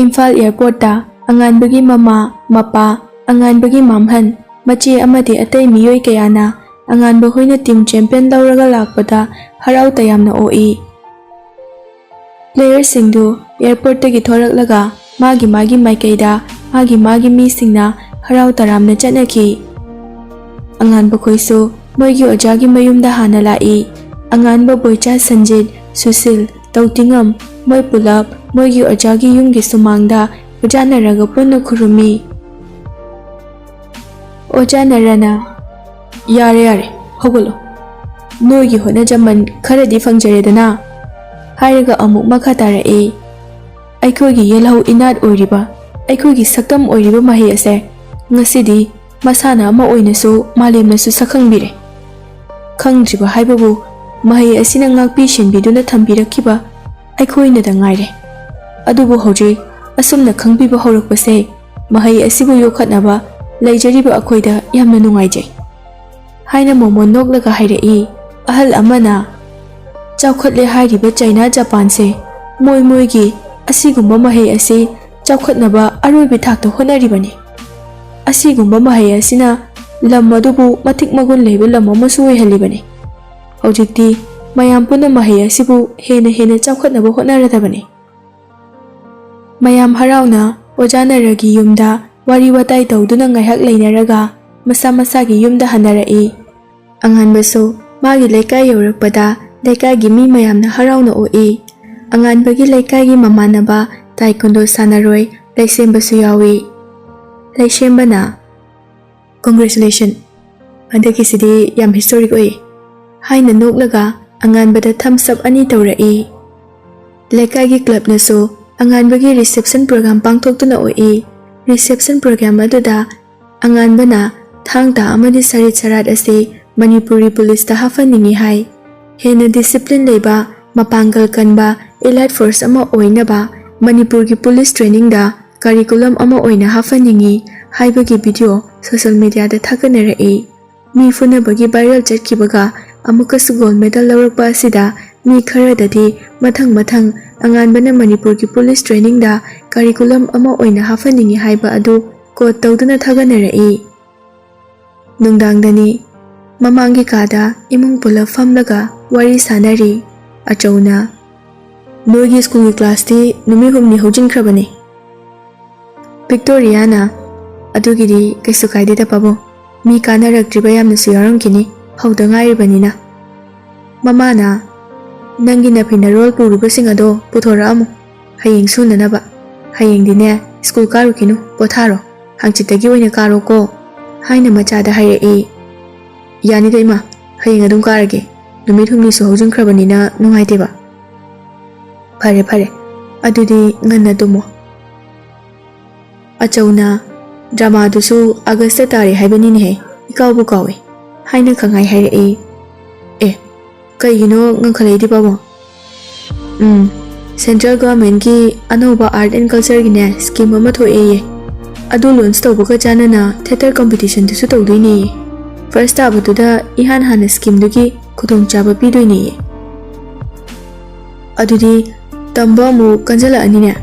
ꯏꯝꯐꯥꯜ airportꯇ ꯑꯉꯥꯟꯕꯒꯤ ꯃꯃꯥ, ꯃꯄꯥ, ꯑꯉꯥꯟꯕꯒꯤ ꯃꯝꯍꯟ, ꯃꯆꯦ ꯑꯃꯗꯤ ꯑꯇꯩ ꯃꯤꯑꯣꯏ ꯀꯌꯥꯅ ꯑꯉꯥꯟꯕ ꯍꯣꯏꯅ team champion ꯂꯧꯔꯒ ꯂꯥꯛꯄꯗ ꯍꯔꯥꯎ ꯇꯌꯥꯝꯅ ꯑꯣꯛꯏ꯫ Playerꯁꯤꯡꯗꯨ airportꯇꯒꯤ ꯊꯣꯔꯛꯂꯒ ꯃꯥꯒꯤ ꯃꯥꯒꯤ ꯃꯥꯏꯀꯩꯗ ꯃꯥꯒꯤ ꯃꯥꯒꯤ ꯃꯤꯁꯤꯡꯅ ꯍꯔꯥꯎ ꯇꯔꯥꯝꯅ ꯆꯠꯅꯈꯤ꯫ ꯑꯉꯥꯟꯕ ꯈꯣꯏꯁꯨ ꯃꯣꯏꯒꯤ ꯑꯣꯖꯥꯒꯤ ꯃꯌꯨꯝꯗ ꯍꯥꯟꯅ ꯂꯥꯛꯏ꯫ ꯑꯉꯥꯟꯕ, ꯕꯣꯏꯆꯥ, ꯁꯟꯖꯤꯠ, ꯁꯨꯁꯤꯜ, ꯇꯧꯇꯤꯉꯝ, ꯃꯣꯏ ꯄꯨꯂꯞ ꯃꯣꯏꯒꯤ ꯑꯣꯖꯥꯒꯤ ꯌꯨꯝꯒꯤ ꯁꯨꯃꯥꯡꯗ ꯑꯣꯖꯥ ꯅꯔꯒ ꯄꯨꯟꯅ ꯈꯨꯔꯨꯝꯃꯤ꯫ ꯑꯣꯖꯥ ꯅꯔꯅ, "ꯌꯥꯔꯦ, ꯌꯥꯔꯦ, ꯍꯧꯒꯠꯂꯣ꯫ ꯅꯣꯏꯒꯤ ꯍꯣꯠꯅꯖꯃꯟ ꯈꯔꯗꯤ ꯐꯪꯖꯔꯦꯗꯅ," ꯍꯥꯏꯔꯒ ꯑꯃꯨꯛ ꯃꯈꯥ ꯇꯥꯔꯛꯏ, "ꯑꯩꯈꯣꯏꯒꯤ ꯌꯦꯜꯍꯧ ꯏꯅꯥꯠ ꯑꯣꯏꯔꯤꯕ, ꯑꯩꯈꯣꯏꯒꯤ ꯁꯛꯇꯝ ꯑꯣꯏꯔꯤꯕ ꯃꯍꯩ ꯑꯁꯦ ꯉꯁꯤꯗꯤ ꯃꯁꯥꯟꯅ ꯑꯃ ꯑꯣꯏꯅꯁꯨ ꯃꯥꯂꯦꯝꯅꯁꯨ ꯁꯛꯈꯪꯕꯤꯔꯦ꯫ ꯈꯪꯗ꯭ꯔꯤꯕ ꯍꯥꯏꯕꯕꯨ ꯃꯍꯩ ꯑꯁꯤꯅ ꯉꯥꯛꯄꯤ ꯁꯦꯟꯕꯤꯗꯨꯅ ꯊꯝꯕꯤꯔꯛꯈꯤꯕ ꯑꯩꯈꯣꯏꯅꯗ ꯉꯥꯏꯔꯦ꯫ ꯑꯗꯨꯕꯨ ꯍꯧꯖꯤꯛ ꯑꯁꯨꯝꯅ ꯈꯪꯕꯤꯕ ꯍꯧꯔꯛꯄꯁꯦ ꯃꯍꯩ ꯑꯁꯤꯕꯨ ꯌꯣꯛꯈꯠꯅꯕ ꯂꯩꯖꯔꯤꯕ ꯑꯩꯈꯣꯏꯗ ꯌꯥꯝꯅ ꯅꯨꯡꯉꯥꯏꯖꯩ," ꯍꯥꯏꯅ ꯃꯣꯃꯣꯟ ꯅꯣꯛꯂꯒ ꯍꯥꯏꯔꯛꯏ꯫ ꯑꯍꯜ ꯑꯃꯅ, "ꯆꯥꯎꯈꯠꯂꯦ ꯍꯥꯏꯔꯤꯕ ꯆꯩꯅꯥ, ꯖꯄꯥꯟꯁꯦ ꯃꯣꯏ ꯃꯣꯏꯒꯤ ꯑꯁꯤꯒꯨꯝꯕ ꯃꯍꯩ ꯑꯁꯤ ꯆꯥꯎꯈꯠꯅꯕ ꯑꯔꯣꯏꯕ ꯊꯥꯛꯇ ꯍꯣꯠꯅꯔꯤꯕꯅꯤ꯫ ꯑꯁꯤꯒꯨꯝꯕ ꯃꯍꯩ ꯑꯁꯤꯅ ꯂꯝ ꯑꯗꯨꯕꯨ ꯃꯇꯤꯛ ꯃꯒꯨꯟ ꯂꯩꯕ ꯂꯝ ꯑꯃꯁꯨ ꯑꯣꯏꯍꯜꯂꯤꯕꯅꯤ꯫ ꯍꯧꯖꯤꯛꯇꯤ ꯃꯌꯥꯝ ꯄꯨꯟꯅ ꯃꯍꯩ ꯑꯁꯤꯕꯨ ꯍꯦꯟꯅ ꯍꯦꯟꯅ ꯆꯥꯎꯈꯠꯅꯕ ꯍꯣꯠꯅꯔꯗꯕꯅꯤ꯫" ꯃꯌꯥꯝ ꯍꯔꯥꯎꯅ ꯑꯣꯖꯥ ꯅꯔꯒꯤ ꯌꯨꯝꯗ ꯋꯥꯔꯤ ꯋꯥꯇꯥꯏ ꯇꯧꯗꯨꯅ ꯉꯥꯏꯍꯥꯛ ꯂꯩꯅꯔꯒ ꯃꯁꯥ ꯃꯁꯥꯒꯤ ꯌꯨꯝꯗ ꯍꯟꯅꯔꯛꯏ꯫ ꯑꯉꯥꯟꯕꯁꯨ ꯃꯥꯒꯤ ꯂꯩꯀꯥꯏ ꯌꯧꯔꯛꯄꯗ ꯂꯩꯀꯥꯏꯒꯤ ꯃꯤ ꯃꯌꯥꯝꯅ ꯍꯔꯥꯎꯅ ꯑꯣꯛꯏ꯫ ꯑꯉꯥꯟꯕꯒꯤ ꯂꯩꯀꯥꯏꯒꯤ ꯃꯃꯥꯟꯅꯕ ꯇꯥꯏꯀꯨꯟꯗꯣ ꯁꯥꯟꯅꯔꯣꯏ ꯂꯩꯁꯦꯝꯕꯁꯨ ꯌꯥꯎꯏ꯫ ꯂꯩꯁꯦꯝꯕꯅ, "Congratulation, ꯍꯟꯗꯛꯀꯤꯁꯤꯗꯤ ꯌꯥꯝ historic ꯑꯣꯏ," ꯍꯥꯏꯅ ꯅꯣꯛꯂꯒ ꯑꯉꯥꯟꯕꯗ thumbs up ꯑꯅꯤ ꯇꯧꯔꯛꯏ꯫ ꯂꯩꯀꯥꯏꯒꯤ clubꯅꯁꯨ ꯑꯉꯥꯟꯕꯒꯤ reception program ꯄꯥꯡꯊꯣꯛꯇꯨꯅ ꯑꯣꯛꯏ꯫ Reception program ꯑꯗꯨꯗ ꯑꯉꯥꯟꯕꯅ ꯊꯥꯡ ꯇꯥ ꯑꯃꯗꯤ ꯁꯔꯤꯠ ꯁꯔꯥꯠ ꯑꯁꯤ ꯃꯅꯤꯄꯨꯔꯤ ꯄꯨꯂꯤꯁꯇ ꯍꯥꯞꯍꯟꯅꯤꯡꯏ ꯍꯥꯏ꯫ ꯍꯦꯟꯅ discipline ꯂꯩꯕ, ꯃꯄꯥꯡꯒꯜ ꯀꯟꯕ elite force ꯑꯃ ꯑꯣꯏꯅꯕ ꯃꯅꯤꯄꯨꯔꯒꯤ ꯄꯨꯂꯤꯁ trainingꯗ curriculum ꯑꯃ ꯑꯣꯏꯅ ꯍꯥꯞꯍꯟꯅꯤꯡꯏ ꯍꯥꯏꯕꯒꯤ video social mediaꯗ ꯊꯥꯒꯠꯅꯔꯛꯏ꯫ ꯃꯤ ꯐꯨꯅꯕꯒꯤ viral ꯆꯠꯈꯤꯕꯒ ꯑꯃꯨꯛꯀꯁꯨ gold medal ꯂꯧꯔꯛꯄ ꯑꯁꯤꯗ ꯃꯤ ꯈꯔꯗꯗꯤ ꯃꯊꯪ ꯃꯊꯪ ꯑꯉꯥꯟꯕꯅ ꯃꯅꯤꯄꯨꯔꯒꯤ ꯄꯨꯂꯤꯁ trainingꯗ curriculum ꯑꯃ ꯑꯣꯏꯅ ꯍꯥꯞꯍꯟꯅꯤꯡꯏ ꯍꯥꯏꯕ ꯑꯗꯨ quote ꯇꯧꯗꯨꯅ ꯊꯥꯒꯠꯅꯔꯛꯏ꯫ ꯅꯨꯡꯗꯥꯡꯗꯅꯤ꯫ ꯃꯃꯥꯡꯒꯤ ꯀꯥꯗ ꯏꯃꯨꯡ ꯄꯨꯂꯞ ꯐꯝꯂꯒ ꯋꯥꯔꯤ ꯁꯥꯅꯔꯤ꯫ ꯑꯆꯧꯅ, "ꯅꯣꯏꯒꯤ ꯁ꯭ꯀꯨꯜꯒꯤ ꯀ꯭ꯂꯥꯁꯇꯤ ꯅꯨꯃꯤꯠ ꯍꯨꯝꯅꯤ ꯍꯧꯖꯤꯟꯈ꯭ꯔꯕꯅꯤ꯫" ꯚꯤꯛꯇꯣꯔꯤꯌꯥꯅ, "ꯑꯗꯨꯒꯤꯗꯤ ꯀꯩꯁꯨ ꯀꯥꯏꯗꯦꯗ ꯄꯥꯕꯨꯡ, ꯃꯤ ꯀꯥꯅꯔꯛꯇ꯭ꯔꯤꯕ ꯌꯥꯝꯅꯁꯨ ꯌꯥꯎꯔꯝꯈꯤꯅꯤ, ꯍꯧꯗ ꯉꯥꯏꯔꯤꯕꯅꯤꯅ꯫" ꯃꯃꯥꯅ, "ꯅꯪꯒꯤ ꯅꯐꯤ ꯅꯔꯣꯜ ꯄꯨꯔꯨꯕꯁꯤꯡ ꯑꯗꯣ ꯄꯨꯊꯣꯔꯛꯑꯝꯃꯨ, ꯍꯌꯦꯡ ꯁꯨꯅꯅꯕ꯫ ꯍꯌꯦꯡꯗꯤꯅꯦ ꯁ꯭ꯀꯨꯜ ꯀꯥꯔꯨꯈꯤꯅꯨ, ꯄꯣꯊꯥꯔꯣ, ꯍꯥꯡꯆꯤꯠꯇꯒꯤ ꯑꯣꯏꯅ ꯀꯥꯔꯣꯀꯣ," ꯍꯥꯏꯅ ꯃꯆꯥꯗ ꯍꯥꯏꯔꯛꯏ꯫ "ꯌꯥꯅꯤꯗ ꯏꯃꯥ, ꯍꯌꯦꯡ ꯑꯗꯨꯝ ꯀꯥꯔꯒꯦ, ꯅꯨꯃꯤꯠ ꯍꯨꯝꯅꯤꯁꯨ ꯍꯧꯖꯤꯟꯈ꯭ꯔꯕꯅꯤꯅ ꯅꯨꯡꯉꯥꯏꯇꯦꯕ꯫" "ꯐꯔꯦ ꯐꯔꯦ, ꯑꯗꯨꯗꯤ ꯉꯟꯅ ꯇꯨꯝꯃꯣ꯫" ꯑꯆꯧꯅ, "ꯗ꯭ꯔꯃꯥꯗꯨꯁꯨ ꯑꯥꯒꯁꯇ ꯇꯥꯔꯦ ꯍꯥꯏꯕꯅꯤꯅꯦꯍꯦ, ꯏꯀꯥꯎꯕꯨ ꯀꯥꯎꯏ," ꯍꯥꯏꯅ ꯈꯪꯍꯥꯏ ꯍꯥꯏꯔꯛꯏ꯫ "ꯑꯦ, ꯀꯩꯒꯤꯅꯣ ꯉꯟꯈꯠꯂꯛꯏꯗꯤ ꯄꯥꯕꯨꯡ?" "ꯎꯝ, ꯁꯦꯟꯇ꯭ꯔꯦꯜ ꯒꯚꯔꯟꯃꯦꯟꯠꯀꯤ ꯑꯅꯧꯕ ꯑꯥꯔꯠ ꯑꯦꯟ ꯀꯜꯆꯔꯒꯤꯅꯦ ꯁ꯭ꯀꯤꯝ ꯑꯃ ꯊꯣꯛꯑꯦꯌꯦ꯫ ꯑꯗꯨ ꯂꯣꯟꯆ ꯇꯧꯕꯒ ꯆꯥꯟꯅꯅ ꯊꯦꯇꯔ ꯀꯝꯄꯤꯇꯤꯁꯟꯗꯨꯁꯨ ꯇꯧꯗꯣꯏꯅꯦꯌꯦ꯫ ꯐꯥꯔꯁ ꯇꯥꯕꯗꯨꯗ ꯏꯍꯥꯟ ꯍꯥꯟꯅ ꯁ꯭ꯀꯤꯝꯗꯨꯒꯤ ꯈꯨꯗꯣꯡꯆꯥꯕ ꯄꯤꯗꯣꯏꯅꯦꯌꯦ꯫ ꯑꯗꯨꯗꯤ ꯇꯝꯕ ꯑꯃꯨꯛ ꯀꯟꯖꯜꯂꯛꯑꯅꯤꯅꯦ꯫"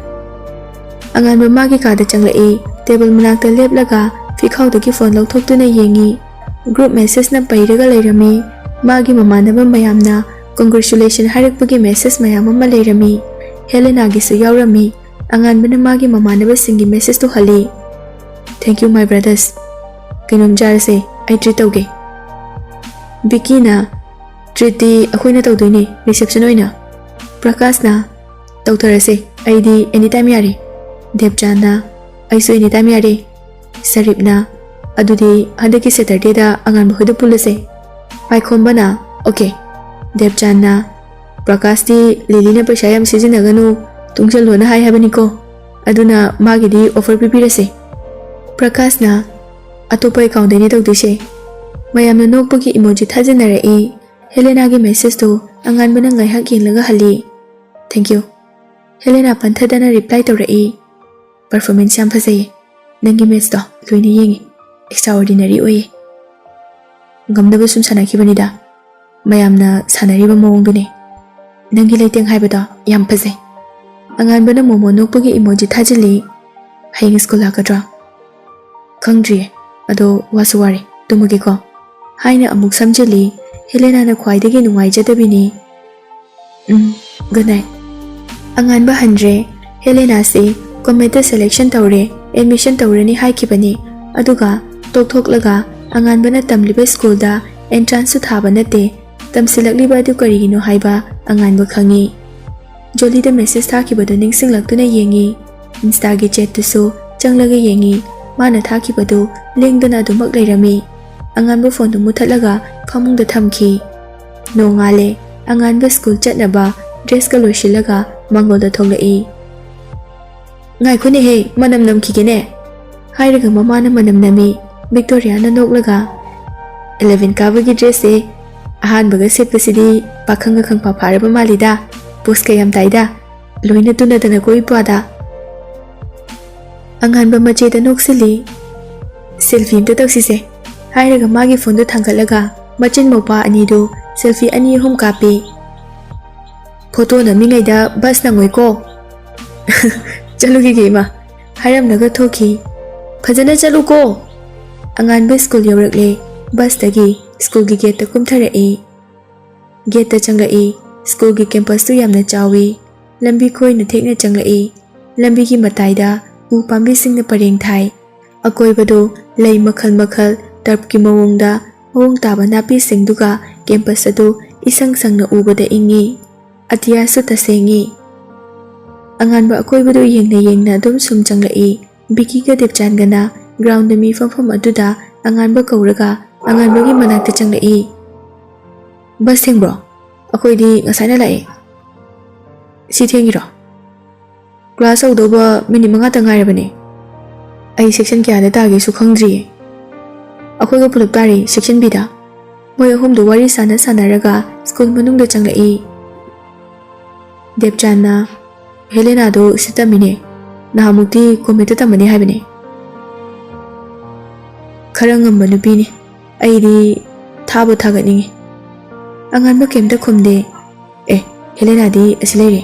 ꯑꯉꯥꯟꯕ ꯃꯥꯒꯤ ꯀꯥꯗ ꯆꯪꯂꯛꯏ꯫ ꯇꯦꯕꯜ ꯃꯅꯥꯛꯇ ꯂꯦꯞꯂꯒ ꯐꯤꯈꯥꯎꯗꯒꯤ ꯐꯣꯟ ꯂꯧꯊꯣꯛꯇꯨꯅ ꯌꯦꯡꯉꯤ꯫ ꯒ꯭ꯔꯨꯞ ꯃꯦꯁꯦꯖꯅ ꯄꯩꯔꯒ ꯂꯩꯔꯝꯃꯤ꯫ ꯃꯥꯒꯤ ꯃꯃꯥꯟꯅꯕ ꯃꯌꯥꯝꯅ ꯀꯣꯡꯒ꯭ꯔꯦꯆꯨꯂꯦꯁꯟ ꯍꯥꯏꯔꯛꯄꯒꯤ ꯃꯦꯁꯦꯖ ꯃꯌꯥꯝ ꯑꯃ ꯂꯩꯔꯝꯃꯤ꯫ ꯍꯦꯂꯦꯅꯥꯒꯤꯁꯨ ꯌꯥꯎꯔꯝꯃꯤ꯫ ꯑꯉꯥꯟꯕꯅ ꯃꯥꯒꯤ ꯃꯃꯥꯟꯅꯕꯁꯤꯡꯒꯤ ꯃꯦꯁꯦꯖꯇꯨ ꯍꯜꯂꯤ꯫ "Thank you, my brothers꯫ ꯀꯩꯅꯣꯝ ꯆꯥꯔꯁꯦ, ꯑꯩ ꯇ꯭ꯔꯤꯠ ꯇꯧꯒꯦ꯫" ꯚꯤꯀꯤꯅ, "ꯇ꯭ꯔꯤꯠꯇꯤ ꯑꯩꯈꯣꯏꯅ ꯇꯧꯗꯣꯏꯅꯦ, ꯔꯤꯁꯦꯞꯁꯟ ꯑꯣꯏꯅ꯫" ꯄ꯭ꯔꯀꯥꯁꯅ, "ꯇꯧꯊꯔꯁꯦ, ꯑꯩꯗꯤ ꯑꯦꯅꯤ ꯇꯥꯏꯝ ꯌꯥꯔꯦ꯫" ꯗꯦꯕꯆꯥꯟꯅ, "ꯑꯩꯁꯨ ꯑꯦꯅꯤ ꯇꯥꯏꯝ ꯌꯥꯔꯦ꯫" ꯁꯔꯤꯞꯅ, "ꯑꯗꯨꯗꯤ ꯍꯟꯗꯛꯀꯤ ꯁꯦꯇꯔꯗꯦꯗ ꯑꯉꯥꯟꯕ ꯍꯣꯏꯗ ꯄꯨꯜꯂꯁꯦ꯫" ꯄꯥꯏꯈꯣꯝꯕꯅ, "ꯑꯣꯀꯦ꯫" ꯗꯦꯕꯆꯥꯟꯅ, "ꯄ꯭ꯔꯀꯥꯁꯇꯤ ꯂꯤꯂꯤꯅ ꯄꯩꯁꯥ ꯌꯥꯝ ꯁꯤꯖꯤꯟꯅꯒꯅꯨ, ꯇꯨꯡꯁꯜꯂꯣꯅ ꯍꯥꯏ ꯍꯥꯏꯕꯅꯤꯀꯣ, ꯑꯗꯨꯅ ꯃꯥꯒꯤꯗꯤ ꯑꯣꯐꯔ ꯄꯤꯕꯤꯔꯁꯦ꯫" ꯄ꯭ꯔꯀꯥꯁꯅ, "ꯑꯇꯣꯞꯄ ꯑꯦꯀꯥꯎꯟꯗꯩꯅꯦ ꯇꯧꯗꯣꯏꯁꯦ꯫" ꯃꯌꯥꯝꯅ ꯅꯣꯛꯄꯒꯤ ꯏꯃꯣꯖꯤ ꯊꯥꯖꯤꯟꯅꯔꯛꯏ꯫ ꯍꯦꯂꯦꯅꯥꯒꯤ ꯃꯦꯁꯦꯖꯇꯨ ꯑꯉꯥꯟꯕꯅ ꯉꯥꯏꯍꯥꯛ ꯌꯦꯡꯂꯒ ꯍꯜꯂꯤ꯫ "Thank you꯫" ꯍꯦꯂꯦꯅꯥ ꯄꯟꯊꯗꯅ ꯔꯤꯄ꯭ꯂꯥꯏ ꯇꯧꯔꯛꯏ꯫ "ꯄꯔꯐꯣꯔꯃꯦꯟꯁ ꯌꯥꯝ ꯐꯖꯩꯌꯦ꯫ ꯅꯪꯒꯤ ꯃꯦꯠꯁꯇꯣ ꯂꯣꯏꯅ ꯌꯦꯡꯉꯤ꯫ ꯑꯦꯛꯁꯇ꯭ꯔꯥ ꯑꯣꯔꯗꯤꯅꯔꯤ ꯑꯣꯏꯌꯦ꯫ ꯉꯝꯅꯕ ꯁꯨꯝ ꯁꯥꯟꯅꯈꯤꯕꯅꯤꯗ꯫ ꯃꯌꯥꯝꯅ ꯁꯥꯟꯅꯔꯤꯕ ꯃꯑꯣꯡꯗꯨꯅꯦ꯫ ꯅꯪꯒꯤ ꯂꯩꯇꯦꯡ ꯍꯥꯏꯕꯗꯣ ꯌꯥꯝ ꯐꯖꯩ꯫" ꯑꯉꯥꯟꯕꯅ ꯃꯣꯃꯣ ꯅꯣꯛꯄꯒꯤ ꯏꯃꯣꯖꯤ ꯊꯥꯖꯤꯜꯂꯤ꯫ "ꯍꯌꯦꯡ ꯁ꯭ꯀꯨꯜ ꯂꯥꯛꯀꯗ꯭ꯔꯣ?" "ꯈꯪꯗ꯭ꯔꯤꯌꯦ꯫ ꯑꯗꯣ ꯋꯥꯁꯨ ꯋꯥꯔꯦ, ꯇꯨꯝꯃꯒꯦꯀꯣ꯫" ꯍꯥꯏꯅ ꯑꯃꯨꯛ ꯁꯝꯖꯤꯜꯂꯤ꯫ ꯍꯦꯂꯦꯅꯥꯅ ꯈ꯭ꯋꯥꯏꯗꯒꯤ ꯅꯨꯡꯉꯥꯏꯖꯗꯕꯤꯅꯤ꯫ "ꯎꯝ, good night." ꯑꯉꯥꯟꯕ ꯍꯟꯗ꯭ꯔꯦ꯫ ꯍꯦꯂꯦꯅꯥꯁꯤ ꯀꯣꯃꯦꯠꯇ ꯁꯦꯂꯦꯛꯁꯟ ꯇꯧꯔꯦ, ꯑꯦꯗꯃꯤꯁꯟ ꯇꯧꯔꯅꯤ ꯍꯥꯏꯈꯤꯕꯅꯤ꯫ ꯑꯗꯨꯒ ꯇꯣꯛꯊꯣꯛꯂꯒ ꯑꯉꯥꯟꯕꯅ ꯇꯝꯂꯤꯕ ꯁ꯭ꯀꯨꯜꯗ ꯑꯦꯟꯇ꯭ꯔꯥꯟꯁꯁꯨ ꯊꯥꯕ ꯅꯠꯇꯦ꯫ ꯇꯝꯁꯤꯜꯂꯛꯂꯤꯕ ꯑꯗꯨ ꯀꯔꯤꯒꯤꯅꯣ ꯍꯥꯏꯕ ꯑꯉꯥꯟꯕ ꯈꯪꯉꯤ꯫ ꯖꯣꯂꯤꯗ ꯃꯦꯁꯦꯖ ꯊꯥꯈꯤꯕꯗꯨ ꯅꯤꯡꯁꯤꯡꯂꯛꯇꯨꯅ ꯌꯦꯡꯉꯤ꯫ ꯏꯟꯁꯇꯥꯒꯤ ꯆꯦꯠꯇꯨꯁꯨ ꯆꯪꯂꯒ ꯌꯦꯡꯉꯤ꯫ ꯃꯥꯅ ꯊꯥꯈꯤꯕꯗꯨ ꯂꯦꯡꯗꯅ ꯑꯗꯨꯃꯛ ꯂꯩꯔꯝꯃꯤ꯫ ꯑꯉꯥꯟꯕ ꯐꯣꯟꯗꯨ ꯃꯨꯊꯠꯂꯒ ꯐꯃꯨꯡꯗ ꯊꯝꯈꯤ꯫ ꯅꯣꯡꯉꯥꯜꯂꯦ꯫ ꯑꯉꯥꯟꯕ ꯁ꯭ꯀꯨꯜ ꯆꯠꯅꯕ ꯗ꯭ꯔꯦꯁꯀ ꯂꯣꯏꯁꯤꯜꯂꯒ ꯃꯥꯡꯒꯣꯜꯗ ꯊꯣꯛꯂꯛꯏ꯫ "ꯉꯥꯏꯈꯣꯅꯦꯍꯦ, ꯃꯅꯝ ꯅꯝꯈꯤꯒꯦꯅꯦ," ꯍꯥꯏꯔꯒ ꯃꯃꯥꯅ ꯃꯅꯝ ꯅꯝꯃꯤ꯫ ꯚꯤꯛꯇꯣꯔꯤꯌꯥꯅ ꯅꯣꯛꯂꯒ, "ꯑꯦꯂꯦꯚꯦꯟ ꯀꯥꯕꯒꯤ ꯗ꯭ꯔꯦꯁꯁꯦ ꯑꯍꯥꯟꯕꯒ ꯁꯦꯠꯄꯁꯤꯗꯤ ꯄꯥꯈꯪꯒ ꯈꯪꯐ ꯐꯥꯔꯕ ꯃꯥꯜꯂꯤꯗ, ꯄꯣꯁꯀ ꯌꯥꯝ ꯇꯥꯏꯗ, ꯂꯣꯏꯅ ꯇꯨꯅꯗꯅꯀꯣ ꯏꯄ꯭ꯋꯥꯗ?" ꯑꯉꯥꯟꯕ ꯃꯆꯦꯗ ꯅꯣꯛꯁꯤꯜꯂꯤ꯫ "ꯁꯦꯜꯐꯤ ꯑꯝꯇ ꯇꯧꯁꯤꯁꯦ," ꯍꯥꯏꯔꯒ ꯃꯥꯒꯤ ꯐꯣꯟꯗꯨ ꯊꯥꯡꯒꯠꯂꯒ ꯃꯆꯤꯟ ꯃꯧꯄꯥ ꯑꯅꯤꯗꯨ ꯁꯦꯜꯐꯤ ꯑꯅꯤ ꯑꯍꯨꯝ ꯀꯥꯞꯄꯤ꯫ "Photo ꯅꯝꯃꯤꯉꯩꯗ bus ꯅꯪꯉꯣꯏꯀꯣ?" "ꯆꯠꯂꯨꯈꯤꯒꯦ ꯏꯃꯥ," ꯍꯥꯏꯔꯝꯂꯒ ꯊꯣꯛꯈꯤ꯫ "ꯐꯖꯅ ꯆꯠꯂꯨꯀꯣ!" ꯑꯉꯥꯟꯕ ꯁ꯭ꯀꯨꯜ ꯌꯧꯔꯛꯂꯦ꯫ ꯕꯁꯇꯒꯤ ꯁ꯭ꯀꯨꯜꯒꯤ ꯒꯦꯠꯇ ꯀꯨꯝꯊꯔꯛꯏ꯫ ꯒꯦꯠꯇ ꯆꯪꯂꯛꯏ꯫ ꯁ꯭ꯀꯨꯜꯒꯤ ꯀꯦꯝꯄꯁꯇꯨ ꯌꯥꯝꯅ ꯆꯥꯎꯏ꯫ ꯂꯝꯕꯤ ꯈꯣꯏꯅ ꯊꯦꯛꯅ ꯆꯪꯂꯛꯏ꯫ ꯂꯝꯕꯤꯒꯤ ꯃꯇꯥꯏꯗ ꯎ ꯄꯥꯝꯕꯤꯁꯤꯡꯅ ꯄꯔꯦꯡ ꯊꯥꯏ꯫ ꯑꯀꯣꯏꯕꯗꯨ ꯂꯩ ꯃꯈꯜ ꯃꯈꯜ ꯇꯔꯞꯀꯤ ꯃꯑꯣꯡꯗ ꯃꯑꯣꯡ ꯇꯥꯕ ꯅꯥꯄꯤꯁꯤꯡꯗꯨꯒ ꯀꯦꯝꯄꯁ ꯑꯗꯨ ꯏꯁꯪ ꯁꯪꯅ ꯎꯕꯗ ꯏꯪꯏ꯫ ꯑꯇꯤꯌꯥꯁꯨ ꯇꯁꯦꯡꯏ꯫ ꯑꯉꯥꯟꯕ ꯑꯀꯣꯏꯕꯗꯨ ꯌꯦꯡꯅ ꯌꯦꯡꯅ ꯑꯗꯨꯝ ꯁꯨꯝ ꯆꯪꯂꯛꯏ꯫ ꯕꯤꯀꯤꯒ ꯗꯦꯕꯆꯥꯟꯒꯅ ꯒ꯭ꯔꯥꯎꯟꯗ ꯃꯤ ꯐꯝꯐꯝ ꯑꯗꯨꯗ ꯑꯉꯥꯟꯕ ꯀꯧꯔꯒ ꯑꯉꯥꯟꯕꯒꯤ ꯃꯅꯥꯛꯇ ꯆꯪꯂꯛꯏ꯫ "ꯕꯁ ꯊꯦꯡꯕ꯭ꯔꯣ? ꯑꯩꯈꯣꯏꯗꯤ ꯉꯁꯥꯏꯅ ꯂꯥꯛꯑꯦ꯫ ꯁꯤ ꯊꯦꯡꯉꯤꯔꯣ? Class ꯍꯧꯗꯧꯕ minute ꯃꯉꯥꯇ ꯉꯥꯏꯔꯕꯅꯦ꯫ ꯑꯩ ꯁꯦꯛꯁꯟ ꯀꯌꯥꯗ ꯇꯥꯒꯦꯁꯨ ꯈꯪꯗ꯭ꯔꯤꯌꯦ꯫ ꯑꯩꯈꯣꯏꯒ ꯄꯨꯂꯞ ꯇꯥꯔꯤ, ꯁꯦꯛꯁꯟ ꯕꯤꯗ꯫" ꯃꯣꯏ ꯑꯍꯨꯝꯗꯨ ꯋꯥꯔꯤ ꯁꯥꯟꯅ ꯁꯥꯟꯅꯔꯒ ꯁ꯭ꯀꯨꯜ ꯃꯅꯨꯡꯗ ꯆꯪꯂꯛꯏ꯫ ꯗꯦꯕꯆꯥꯟꯅ, "ꯍꯦꯂꯦꯅꯥꯗꯣ ꯁꯤ ꯇꯝꯃꯤꯅꯦ꯫ ꯅꯍꯥꯟꯃꯨꯛꯇꯤ ꯀꯣꯃꯦꯠꯇ ꯇꯝꯕꯅꯤ ꯍꯥꯏꯕꯅꯦ꯫ ꯈꯔ ꯉꯝꯕ ꯅꯨꯄꯤꯅꯤ꯫ ꯑꯩꯗꯤ ꯊꯥꯕꯨ ꯊꯥꯒꯠꯅꯤꯡꯉꯤ꯫" ꯑꯉꯥꯟꯕ ꯀꯩꯝꯇ ꯈꯨꯝꯗꯦ꯫ "ꯑꯦ, ꯍꯦꯂꯦꯅꯥꯗꯤ ꯑꯁꯤ ꯂꯩꯔꯦ꯫"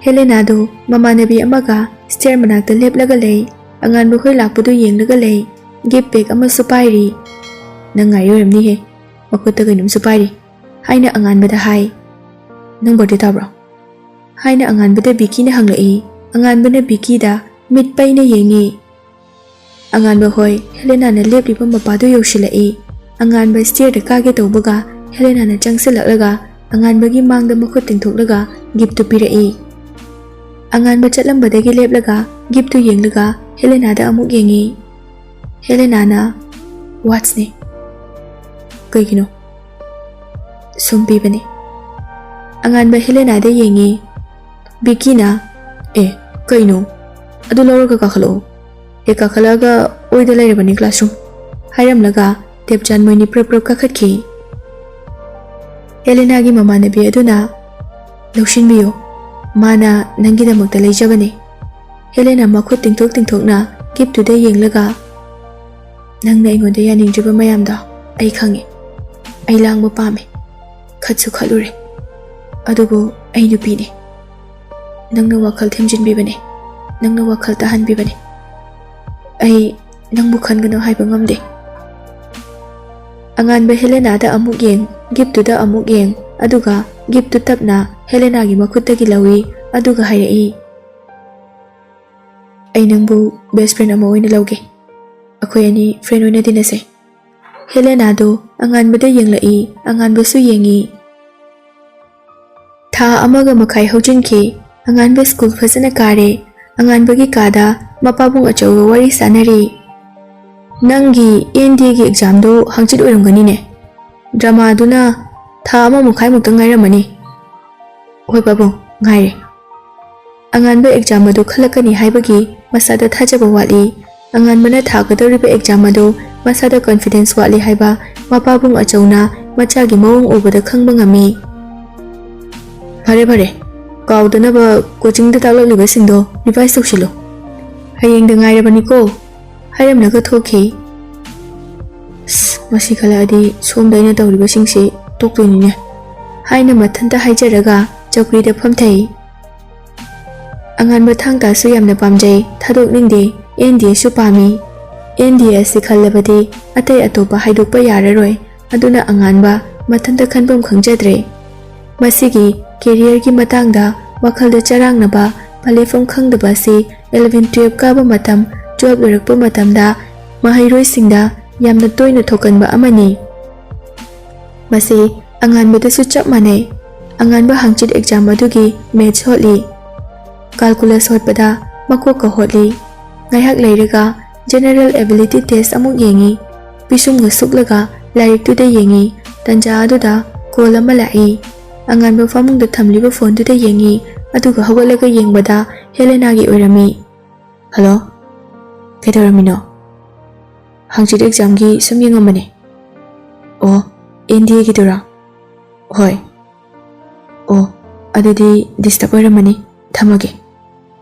ꯍꯦꯂꯦꯅꯥꯗꯨ ꯃꯃꯥꯟꯅꯕꯤ ꯑꯃꯒ ꯁ꯭ꯇꯦꯌꯔ ꯃꯅꯥꯛꯇ ꯂꯦꯞꯂꯒ ꯂꯩ꯫ ꯑꯉꯥꯟꯕ ꯍꯣꯏ ꯂꯥꯛꯄꯗꯨ ꯌꯦꯡꯂꯒ ꯂꯩ꯫ ꯒꯤꯐ ꯄꯦꯛ ꯑꯃꯁꯨ ꯄꯥꯏꯔꯤ꯫ "ꯅꯪ ꯉꯥꯏꯔꯤ ꯑꯣꯏꯔꯝꯅꯤꯍꯦ, ꯃꯈꯨꯠꯇ ꯀꯩꯅꯣꯝꯁꯨ ꯄꯥꯏꯔꯤ," ꯍꯥꯏꯅ ꯑꯉꯥꯟꯕꯗ ꯍꯥꯏ꯫ "ꯅꯪ birthday ꯇꯥꯕ꯭ꯔꯣ?" ꯍꯥꯏꯅ ꯑꯉꯥꯟꯕꯗ ꯕꯤꯀꯤꯅ ꯍꯪꯂꯛꯏ꯫ ꯑꯉꯥꯟꯕꯅ ꯕꯤꯀꯤꯗ ꯃꯤꯠ ꯄꯩꯅ ꯌꯦꯡꯉꯤ꯫ ꯑꯉꯥꯟꯕ ꯍꯣꯏ ꯍꯦꯂꯦꯅꯥꯅ ꯂꯦꯞꯂꯤꯕ ꯃꯄꯥꯗꯨ ꯌꯧꯁꯤꯜꯂꯛꯏ꯫ ꯑꯉꯥꯟꯕ stairꯗ ꯀꯥꯒꯦ ꯇꯧꯕꯒ ꯍꯦꯂꯦꯅꯥꯅ ꯆꯪꯁꯤꯜꯂꯛꯂꯒ ꯑꯉꯥꯟꯕꯒꯤ ꯃꯥꯡꯗ ꯃꯈꯨꯠ ꯇꯤꯡꯊꯣꯛꯂꯒ giftꯇꯨ ꯄꯤꯔꯛꯏ꯫ ꯑꯉꯥꯟꯕ ꯆꯠꯂꯝꯕꯗꯒꯤ ꯂꯦꯞꯂꯒ giftꯇꯨ ꯌꯦꯡꯂꯒ ꯍꯦꯂꯦꯅꯥꯗ ꯑꯃꯨꯛ ꯌꯦꯡꯉꯤ꯫ ꯍꯦꯂꯦꯅꯥꯅ "Watchꯅꯤ꯫ ꯀꯩꯒꯤꯅꯣ?" "ꯁꯨꯝ ꯄꯤꯕꯅꯤ꯫" ꯑꯉꯥꯟꯕ ꯍꯦꯂꯦꯅꯥꯗ ꯌꯦꯡꯉꯤ꯫ ꯕꯤꯀꯤꯅ, "ꯑꯦ, ꯀꯩꯅꯣ? ꯑꯗꯨ ꯂꯧꯔꯒ ꯀꯥꯈꯠꯂꯛꯑꯣ꯫ ꯍꯦꯛ ꯀꯥꯈꯠꯂꯛꯑꯒ ꯑꯣꯏꯗ ꯂꯩꯔꯕꯅꯤ classroom," ꯍꯥꯏꯔꯝꯂꯒ ꯗꯦꯕꯆꯥꯟ ꯃꯣꯏꯅꯤ ꯄ꯭ꯔꯞ ꯄ꯭ꯔꯞ ꯀꯥꯈꯠꯈꯤ꯫ ꯍꯦꯂꯦꯅꯥꯒꯤ ꯃꯃꯥꯟꯅꯕꯤ ꯑꯗꯨꯅ, "ꯂꯧꯁꯤꯟꯕꯤꯌꯨ, ꯃꯥꯅ ꯅꯪꯒꯤꯗꯃꯛꯇ ꯂꯩꯖꯕꯅꯤ꯫" ꯍꯦꯂꯦꯅꯥ ꯃꯈꯨꯠ ꯇꯤꯡꯊꯣꯛ ꯇꯤꯡꯊꯣꯛꯅ giftꯇꯨꯗ ꯌꯦꯡꯂꯒ, "ꯅꯪꯅ ꯑꯩꯉꯣꯟꯗ ꯌꯥꯅꯤꯡꯗ꯭ꯔꯤꯕ ꯃꯌꯥꯝꯗꯣ ꯑꯩ ꯈꯪꯉꯤ꯫ ꯑꯩ ꯂꯥꯡꯕ ꯄꯥꯝꯃꯤ, ꯈꯠꯁꯨ ꯈꯠꯂꯨꯔꯦ꯫ ꯑꯗꯨꯕꯨ ꯑꯩ ꯅꯨꯄꯤꯅꯤ꯫ ꯅꯪꯅ ꯋꯥꯈꯜ ꯊꯦꯝꯖꯤꯟꯕꯤꯕꯅꯤ, ꯅꯪꯅ ꯋꯥꯈꯜ ꯇꯥꯍꯟꯕꯤꯕꯅꯤ꯫ ꯑꯩ ꯅꯪꯕꯨ ꯈꯟꯒꯅꯨ ꯍꯥꯏꯕ ꯉꯝꯗꯦ꯫" ꯑꯉꯥꯟꯕ ꯍꯦꯂꯦꯅꯥꯗ ꯑꯃꯨꯛ ꯌꯦꯡ, giftꯇꯨꯗ ꯑꯃꯨꯛ ꯌꯦꯡ, ꯑꯗꯨꯒ giftꯇꯨ ꯇꯞꯅ ꯍꯦꯂꯦꯅꯥꯒꯤ ꯃꯈꯨꯠꯇꯒꯤ ꯂꯧꯏ, ꯑꯗꯨꯒ ꯍꯥꯏꯔꯛꯏ, "ꯑꯩ ꯅꯪꯕꯨ best friend ꯑꯃ ꯑꯣꯏꯅ ꯂꯧꯒꯦ꯫ ꯑꯩꯈꯣꯏ ꯑꯅꯤ friend ꯑꯣꯏꯅ ꯇꯤꯟꯅꯁꯦ꯫" ꯍꯦꯂꯦꯅꯥꯗꯣ ꯑꯉꯥꯟꯕꯗ ꯌꯦꯡꯂꯛꯏ, ꯑꯉꯥꯟꯕꯁꯨ ꯌꯦꯡꯉꯤ꯫ ꯊꯥ ꯑꯃꯒ ꯃꯈꯥꯏ ꯍꯧꯖꯤꯟꯈꯤ꯫ ꯑꯉꯥꯟꯕ ꯁ꯭ꯀꯨꯜ ꯐꯖꯅ ꯀꯥꯔꯦ꯫ ꯑꯉꯥꯟꯕꯒꯤ ꯀꯥꯗ ꯃꯄꯥꯕꯨꯡ ꯑꯆꯧꯕ ꯋꯥꯔꯤ ꯁꯥꯟꯅꯔꯤ꯫ "ꯅꯪꯒꯤ ꯑꯦꯟ ꯗꯤ ꯑꯦꯒꯤ ꯑꯦꯛꯖꯥꯝꯗꯣ ꯍꯪꯆꯤꯠ ꯑꯣꯏꯔꯝꯒꯅꯤꯅꯦ꯫ ꯗ꯭ꯔꯃꯥꯗꯨꯅ ꯊꯥ ꯑꯃ ꯃꯈꯥꯏꯃꯨꯛꯇ ꯉꯥꯏꯔꯝꯃꯅꯤ꯫" "ꯍꯣꯏ ꯄꯥꯕꯨꯡ, ꯉꯥꯏꯔꯦ꯫" ꯑꯉꯥꯟꯕ ꯑꯦꯛꯖꯥꯝ ꯑꯗꯨ ꯈꯜꯂꯛꯀꯅꯤ ꯍꯥꯏꯕꯒꯤ ꯃꯁꯥꯗ ꯊꯥꯖꯕ ꯋꯥꯠꯂꯤ꯫ ꯑꯉꯥꯟꯕꯅ ꯊꯥꯒꯗꯧꯔꯤꯕ ꯑꯦꯛꯖꯥꯝ ꯑꯗꯨ ꯃꯁꯥꯗ confidence ꯋꯥꯠꯂꯤ ꯍꯥꯏꯕ ꯃꯄꯥꯕꯨꯡ ꯑꯆꯧꯅ ꯃꯆꯥꯒꯤ ꯃꯑꯣꯡ ꯎꯕꯗ ꯈꯪꯕ ꯉꯝꯃꯤ꯫ "ꯐꯔꯦ ꯐꯔꯦ, ꯀꯥꯎꯗꯅꯕ ꯀꯣꯆꯤꯡꯗ ꯇꯥꯛꯂꯛꯂꯤꯕꯁꯤꯡꯗꯣ revise ꯇꯧꯁꯤꯜꯂꯨ꯫ ꯍꯌꯦꯡꯗ ꯉꯥꯏꯔꯕꯅꯤꯀꯣ," ꯍꯥꯏꯔꯝꯂꯒ ꯊꯣꯛꯈꯤ꯫ "ꯑꯁ, ꯃꯁꯤ ꯈꯜꯂꯛꯑꯗꯤ ꯁꯣꯝꯗ ꯑꯩꯅ ꯇꯧꯔꯤꯕꯁꯤꯡꯁꯤ ꯇꯣꯛꯇꯣꯏꯅꯤꯅꯦ," ꯍꯥꯏꯅ ꯃꯊꯟꯇ ꯍꯥꯏꯖꯔꯒ ꯆꯧꯀ꯭ꯔꯤꯗ ꯐꯝꯊꯩ꯫ ꯑꯉꯥꯟꯕ ꯊꯥꯡ ꯇꯥꯁꯨ ꯌꯥꯝꯅ ꯄꯥꯝꯖꯩ, ꯊꯥꯗꯣꯛꯅꯤꯡꯗꯦ, ꯑꯦꯟ ꯗꯤ ꯑꯦꯁꯨ ꯄꯥꯝꯃꯤ꯫ ꯑꯦꯟ ꯗꯤ ꯑꯦ ꯑꯁꯤ ꯈꯜꯂꯕꯗꯤ ꯑꯇꯩ ꯑꯇꯣꯞꯄ ꯍꯥꯏꯗꯣꯛꯄ ꯌꯥꯔꯔꯣꯏ꯫ ꯑꯗꯨꯅ ꯑꯉꯥꯟꯕ ꯃꯊꯟꯇ ꯈꯟꯐꯝ ꯈꯪꯖꯗ꯭ꯔꯦ꯫ ꯃꯁꯤꯒꯤ careerꯒꯤ ꯃꯇꯥꯡꯗ ꯋꯥꯈꯜꯗ ꯆꯔꯥꯡꯅꯕ, ꯄꯂꯦꯐꯝ ꯈꯪꯗꯕ ꯑꯁꯤ eleven twelve ꯀꯥꯕ ꯃꯇꯝ, twelve ꯂꯣꯏꯔꯛꯄ ꯃꯇꯝꯗ ꯃꯍꯩꯔꯣꯏꯁꯤꯡꯗ ꯌꯥꯝꯅ ꯇꯣꯏꯅ ꯊꯣꯛꯀꯟꯕ ꯑꯃꯅꯤ꯫ ꯃꯁꯤ ꯑꯉꯥꯟꯕꯗꯁꯨ ꯆꯞ ꯃꯥꯟꯅꯩ꯫ ꯑꯉꯥꯟꯕ ꯍꯪꯆꯤꯠ exam ꯑꯗꯨꯒꯤ maths ꯍꯣꯠꯂꯤ꯫ Calculus ꯍꯣꯠꯄꯗ ꯃꯀꯣꯛꯀ ꯍꯣꯠꯂꯤ꯫ ꯉꯥꯏꯍꯥꯛ ꯂꯩꯔꯒ general ability test ꯑꯃꯨꯛ ꯌꯦꯡꯉꯤ꯫ ꯄꯤꯁꯨꯝꯒ ꯁꯨꯛꯂꯒ ꯂꯥꯏꯔꯤꯛꯇꯨꯗ ꯌꯦꯡꯉꯤ꯫ ꯇꯟꯖꯥ ꯑꯗꯨꯗ call ꯑꯃ ꯂꯥꯛꯏ꯫ ꯑꯉꯥꯟꯕ ꯐꯃꯨꯡꯗ ꯊꯝꯂꯤꯕ phoneꯗꯨꯗ ꯌꯦꯡꯉꯤ, ꯑꯗꯨꯒ ꯍꯧꯒꯠꯂꯒ ꯌꯦꯡꯕꯗ ꯍꯦꯂꯦꯅꯥꯒꯤ ꯑꯣꯏꯔꯝꯃꯤ꯫ "Hello, ꯀꯩꯗꯧꯔꯝꯃꯤꯅꯣ?" "ꯍꯪꯆꯤꯠ examꯒꯤ ꯁꯨꯝ ꯌꯦꯡꯉꯝꯕꯅꯦ꯫" "ꯑꯣ, N D Aꯒꯤꯗꯨꯔꯥ?" "ꯍꯣꯏ꯫" "ꯑꯣ, ꯑꯗꯨꯗꯤ disturb ꯑꯣꯏꯔꯝꯃꯅꯤ, ꯊꯝꯃꯒꯦ꯫"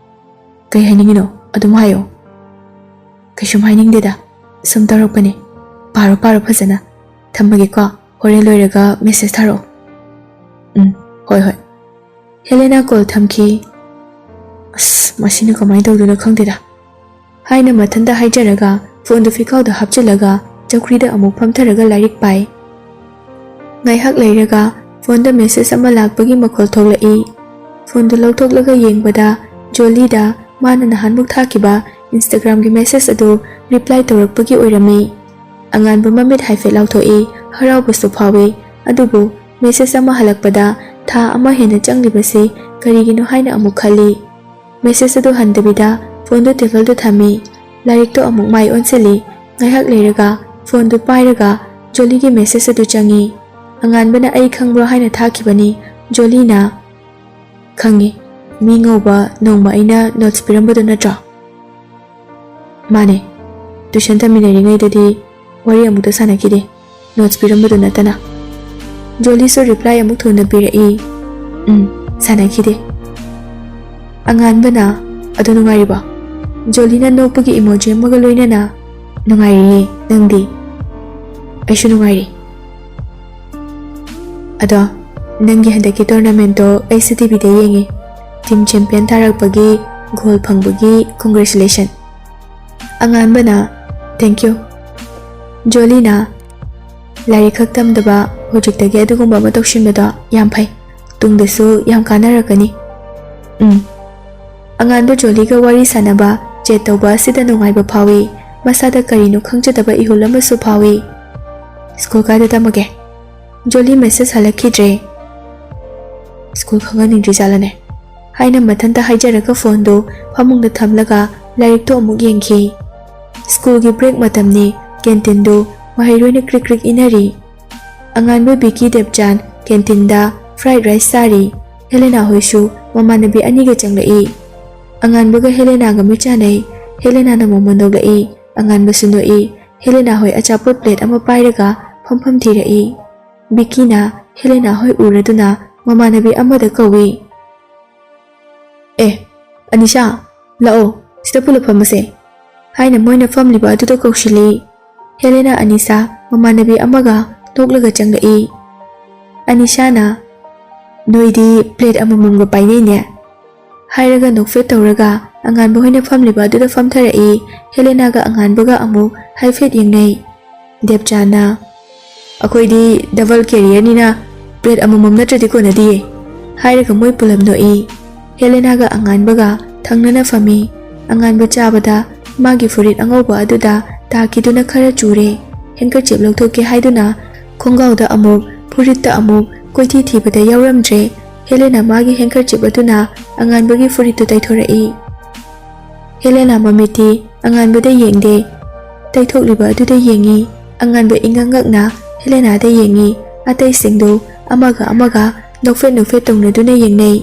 "ꯀꯩ ꯍꯥꯏꯅꯤꯡꯉꯤꯅꯣ? ꯑꯗꯨꯝ ꯍꯥꯏꯌꯣ꯫" "ꯀꯩꯁꯨꯝ ꯍꯥꯏꯅꯤꯡꯗꯦꯗ, ꯁꯨꯝ ꯇꯧꯔꯛꯄꯅꯦ꯫ ꯄꯥꯔꯣ, ꯄꯥꯔꯣ ꯐꯖꯅ꯫ ꯊꯝꯃꯒꯦꯀꯣ, ꯍꯣꯔꯦꯟ ꯂꯣꯏꯔꯒ message ꯊꯥꯔꯛꯑꯣ꯫" "ꯎꯝ, ꯍꯣꯏ, ꯍꯣꯏ꯫" ꯍꯦꯂꯦꯅꯥ call ꯊꯝꯈꯤ꯫ "ꯑꯁ, ꯃꯁꯤꯅ ꯀꯃꯥꯏꯅ ꯇꯧꯗꯣꯏꯅꯣ ꯈꯪꯗꯦꯗ" ꯍꯥꯏꯅ ꯃꯊꯟꯇ ꯍꯥꯏꯖꯔꯒ phoneꯗꯨ ꯐꯤꯈꯥꯎꯗ ꯍꯥꯞꯆꯤꯜꯂꯒ ꯆꯧꯀ꯭ꯔꯤꯗ ꯑꯃꯨꯛ ꯐꯝꯊꯔꯒ ꯂꯥꯏꯔꯤꯛ ꯄꯥꯏ꯫ ꯉꯥꯏꯍꯥꯛ ꯂꯩꯔꯒ phoneꯗ message ꯑꯃ ꯂꯥꯛꯄꯒꯤ ꯃꯈꯣꯜ ꯊꯣꯛꯂꯛꯏ꯫ Phoneꯗꯨ ꯂꯧꯊꯣꯛꯂꯒ ꯌꯦꯡꯕꯗ ꯖꯣꯂꯤꯗ ꯃꯥꯅ ꯅꯍꯥꯟꯃꯨꯛ ꯊꯥꯈꯤꯕ Instagramꯒꯤ message ꯑꯗꯨ reply ꯇꯧꯔꯛꯄꯒꯤ ꯑꯣꯏꯔꯝꯃꯤ꯫ ꯑꯉꯥꯟꯕ ꯃꯃꯤꯠ ꯍꯥꯏꯐꯦꯠ ꯂꯥꯎꯊꯣꯛꯏ, ꯍꯔꯥꯎꯕꯁꯨ ꯐꯥꯎꯏ꯫ ꯑꯗꯨꯕꯨ message ꯑꯃ ꯍꯜꯂꯛꯄꯗ ꯊꯥ ꯑꯃ ꯍꯦꯟꯅ ꯆꯪꯂꯤꯕꯁꯤ ꯀꯔꯤꯒꯤꯅꯣ ꯍꯥꯏꯅ ꯑꯃꯨꯛ ꯈꯜꯂꯤ꯫ Message ꯑꯗꯨ ꯍꯟꯗꯕꯤꯗ phoneꯗꯨ tableꯗ ꯊꯝꯃꯤ꯫ ꯂꯥꯏꯔꯤꯛꯇꯨ ꯑꯃꯨꯛ ꯃꯥꯏ ꯑꯣꯟꯁꯤꯜꯂꯤ꯫ ꯉꯥꯏꯍꯥꯛ ꯂꯩꯔꯒ phoneꯗꯨ ꯄꯥꯏꯔꯒ ꯖꯣꯂꯤꯒꯤ message ꯑꯗꯨ ꯆꯪꯉꯤ꯫ ꯑꯉꯥꯟꯕꯅ "ꯑꯩ ꯈꯪꯕ꯭ꯔꯣ?" ꯍꯥꯏꯅ ꯊꯥꯈꯤꯕꯅꯤ꯫ ꯖꯣꯂꯤꯅ, "ꯈꯪꯉꯤ, ꯃꯤ ꯉꯧꯕ ꯅꯣꯡꯃ ꯑꯩꯅ notes ꯄꯤꯔꯝꯕꯗꯨ ꯅꯠꯇ꯭ꯔꯣ?" "ꯃꯥꯅꯦ, tuition ꯇꯝꯃꯤꯟꯅꯔꯤꯉꯩꯗꯗꯤ ꯋꯥꯔꯤ ꯑꯃꯨꯛꯇ ꯁꯥꯟꯅꯈꯤꯗꯦ, notes ꯄꯤꯔꯝꯕꯗꯨ ꯅꯠꯇꯅ꯫" ꯖꯣꯂꯤꯁꯨ reply ꯑꯃꯨꯛ ꯊꯨꯅ ꯄꯤꯔꯛꯏ, "ꯎꯝ, ꯁꯥꯟꯅꯈꯤꯗꯦ꯫" ꯑꯉꯥꯟꯕꯅ, "ꯑꯗꯨ ꯅꯨꯡꯉꯥꯏꯔꯤꯕꯣ?" ꯖꯣꯂꯤꯅ ꯅꯣꯛꯄꯒꯤ emoji ꯑꯃꯒ ꯂꯣꯏꯅꯅ, "ꯅꯨꯡꯉꯥꯏꯔꯤꯌꯦ, ꯅꯪꯗꯤ?" "ꯑꯩꯁꯨ ꯅꯨꯡꯉꯥꯏꯔꯤ꯫" "ꯑꯗꯣ, ꯅꯪꯒꯤ ꯍꯟꯗꯛꯀꯤ tournamentꯇꯣ ꯑꯩꯁꯨ TVꯗ ꯌꯦꯡꯉꯤ꯫ Team champion ꯇꯥꯔꯛꯄꯒꯤ goal ꯐꯪꯕꯒꯤ congratulation꯫" ꯑꯉꯥꯟꯕꯅ, Thank you. ꯖꯣꯂꯤꯅ, "ꯂꯥꯏꯔꯤꯛ ꯈꯛ ꯇꯝꯗꯕ, ꯍꯧꯖꯤꯛꯇꯒꯤ ꯑꯗꯨꯒꯨꯝꯕ ꯑꯃ ꯇꯧꯁꯤꯟꯕꯗꯣ ꯌꯥꯝ ꯐꯩ꯫ ꯇꯨꯡꯗꯁꯨ ꯌꯥꯝ ꯀꯥꯟꯅꯔꯛꯀꯅꯤ꯫" "ꯎꯝ꯫" ꯑꯉꯥꯟꯕ ꯖꯣꯂꯤꯒ ꯋꯥꯔꯤ ꯁꯥꯟꯅꯕ, ꯆꯦꯠ ꯇꯧꯕ ꯑꯁꯤꯗ ꯅꯨꯡꯉꯥꯏꯕ ꯐꯥꯎꯏ꯫ ꯃꯁꯥꯗ ꯀꯔꯤꯅꯣ ꯈꯪꯖꯗꯕ ꯏꯍꯨꯜ ꯑꯃꯁꯨ ꯐꯥꯎꯏ꯫ "ꯁ꯭ꯀꯨꯜ ꯀꯥꯏꯗ ꯇꯝꯃꯒꯦ?" ꯖꯣꯂꯤ ꯃꯦꯁꯦꯖ ꯍꯜꯂꯛꯈꯤꯗ꯭ꯔꯦ꯫ "ꯁ꯭ꯀꯨꯜ ꯈꯪꯍꯟꯅꯤꯡꯗ꯭ꯔꯤꯖꯥꯠꯂꯅꯦ?" ꯍꯥꯏꯅ ꯃꯊꯟꯇ ꯍꯥꯏꯖꯔꯒ ꯐꯣꯟꯗꯨ ꯐꯃꯨꯡꯗ ꯊꯝꯂꯒ ꯂꯥꯏꯔꯤꯛꯇꯨ ꯑꯃꯨꯛ ꯌꯦꯡꯈꯤ꯫ ꯁ꯭ꯀꯨꯜꯒꯤ ꯕ꯭ꯔꯦꯛ ꯃꯇꯝꯅꯤ꯫ ꯀꯦꯟꯇꯤꯟꯗꯨ ꯃꯍꯩꯔꯣꯏꯅ ꯀ꯭ꯔꯤꯛ ꯀ꯭ꯔꯤꯛ ꯏꯟꯅꯔꯤ꯫ ꯑꯉꯥꯟꯕ ꯕꯤꯀꯤ ꯗꯦꯕꯆꯥꯟ ꯀꯦꯟꯇꯤꯟꯗ ꯐ꯭ꯔꯥꯏꯗ ꯔꯥꯏꯁ ꯆꯥꯔꯤ꯫ ꯍꯦꯂꯦꯅꯥ ꯍꯣꯏꯁꯨ ꯃꯃꯥꯟꯅꯕꯤ ꯑꯅꯤꯒ ꯆꯪꯂꯛꯏ꯫ ꯑꯉꯥꯟꯕꯒ ꯍꯦꯂꯦꯅꯥꯒ ꯃꯤꯠ ꯆꯥꯟꯅꯩ꯫ ꯍꯦꯂꯦꯅꯥꯅ ꯃꯣꯃꯣꯟ ꯅꯣꯛꯂꯛꯏ꯫ ꯑꯉꯥꯟꯕꯁꯨ ꯅꯣꯛꯏ꯫ ꯍꯦꯂꯦꯅꯥ ꯍꯣꯏ ꯑꯆꯥꯄꯣꯠ ꯄ꯭ꯂꯦꯠ ꯑꯃ ꯄꯥꯏꯔꯒ ꯐꯝꯐꯝ ꯊꯤꯔꯛꯏ꯫ ꯕꯤꯀꯤꯅ ꯍꯦꯂꯦꯅꯥ ꯍꯣꯏ ꯎꯔꯗꯨꯅ ꯃꯃꯥꯟꯅꯕꯤ ꯑꯃꯗ ꯀꯧꯏ꯫ "ꯑꯦ, ꯑꯅꯤꯁꯥ, ꯂꯥꯛꯑꯣ, ꯁꯤꯗ ꯄꯨꯂꯞ ꯐꯝꯃꯁꯦ," ꯍꯥꯏꯅ ꯃꯣꯏꯅ ꯐꯝꯂꯤꯕ ꯑꯗꯨꯗ ꯀꯧꯁꯤꯜꯂꯤ꯫ ꯍꯦꯂꯦꯅꯥ ꯑꯅꯤꯁꯥ ꯃꯃꯥꯟꯅꯕꯤ ꯑꯃꯒ ꯅꯣꯛꯂꯒ ꯆꯪꯂꯛꯏ꯫ ꯑꯅꯤꯁꯥꯅ, "ꯅꯣꯏꯗꯤ ꯄ꯭ꯂꯦꯠ ꯑꯃꯃꯝꯒ ꯄꯥꯏꯅꯩꯅꯦ?" ꯍꯥꯏꯔꯒ ꯅꯣꯛꯐꯦꯠ ꯇꯧꯔꯒ ꯑꯉꯥꯟꯕ ꯍꯣꯏꯅ ꯐꯝꯂꯤꯕ ꯑꯗꯨꯗ ꯐꯝꯊꯔꯛꯏ꯫ ꯍꯦꯂꯦꯅꯥꯒ ꯑꯉꯥꯟꯕꯒ ꯑꯃꯨꯛ ꯍꯥꯏꯐꯦꯠ ꯌꯦꯡꯅꯩ꯫ ꯗꯦꯕꯆꯥꯟꯅ, "ꯑꯩꯈꯣꯏꯗꯤ ꯗꯕꯜ ꯀꯦꯔꯤꯌꯔꯅꯤꯅ ꯄ꯭ꯂꯦꯠ ꯑꯃꯃꯝ ꯅꯠꯇ꯭ꯔꯗꯤ ꯀꯣꯟꯅꯗꯤꯌꯦ," ꯍꯥꯏꯔꯒ ꯃꯣꯏ ꯄꯨꯂꯞ ꯅꯣꯛꯏ꯫ ꯍꯦꯂꯦꯅꯥꯒ ꯑꯉꯥꯟꯕꯒ ꯊꯪꯅꯅ ꯐꯝꯃꯤ꯫ ꯑꯉꯥꯟꯕ ꯆꯥꯕꯗ ꯃꯥꯒꯤ ꯐꯨꯔꯤꯠ ꯑꯉꯧꯕ ꯑꯗꯨꯗ ꯇꯥꯈꯤꯗꯨꯅ ꯈꯔ ꯆꯨꯔꯦ꯫ ꯍꯦꯡꯀꯔꯆꯤꯞ ꯂꯧꯊꯣꯛꯀꯦ ꯍꯥꯏꯗꯨꯅ ꯈꯣꯡꯒꯥꯎꯗ ꯑꯃꯨꯛ, ꯐꯨꯔꯤꯠꯇ ꯑꯃꯨꯛ ꯀꯣꯏꯊꯤ ꯊꯤꯕꯗ ꯌꯥꯎꯔꯝꯗ꯭ꯔꯦ꯫ ꯍꯦꯂꯦꯅꯥ ꯃꯥꯒꯤ ꯍꯦꯡꯀꯔꯆꯤꯞ ꯑꯗꯨꯅ ꯑꯉꯥꯟꯕꯒꯤ ꯐꯨꯔꯤꯠꯇꯨ ꯇꯩꯊꯣꯔꯛꯏ꯫ ꯍꯦꯂꯦꯅꯥ ꯃꯃꯤꯠꯇꯤ ꯑꯉꯥꯟꯕꯗ ꯌꯦꯡꯗꯦ, ꯇꯩꯊꯣꯛꯂꯤꯕ ꯑꯗꯨꯗ ꯌꯦꯡꯉꯤ꯫ ꯑꯉꯥꯟꯕ ꯏꯉꯛ ꯉꯛꯅ ꯍꯦꯂꯦꯅꯥꯗ ꯌꯦꯡꯉꯤ꯫ ꯑꯇꯩꯁꯤꯡꯗꯨ ꯑꯃꯒ ꯑꯃꯒ ꯅꯣꯛꯐꯦꯠ ꯅꯣꯛꯐꯦꯠ ꯇꯧꯅꯗꯨꯅ ꯌꯦꯡꯅꯩ꯫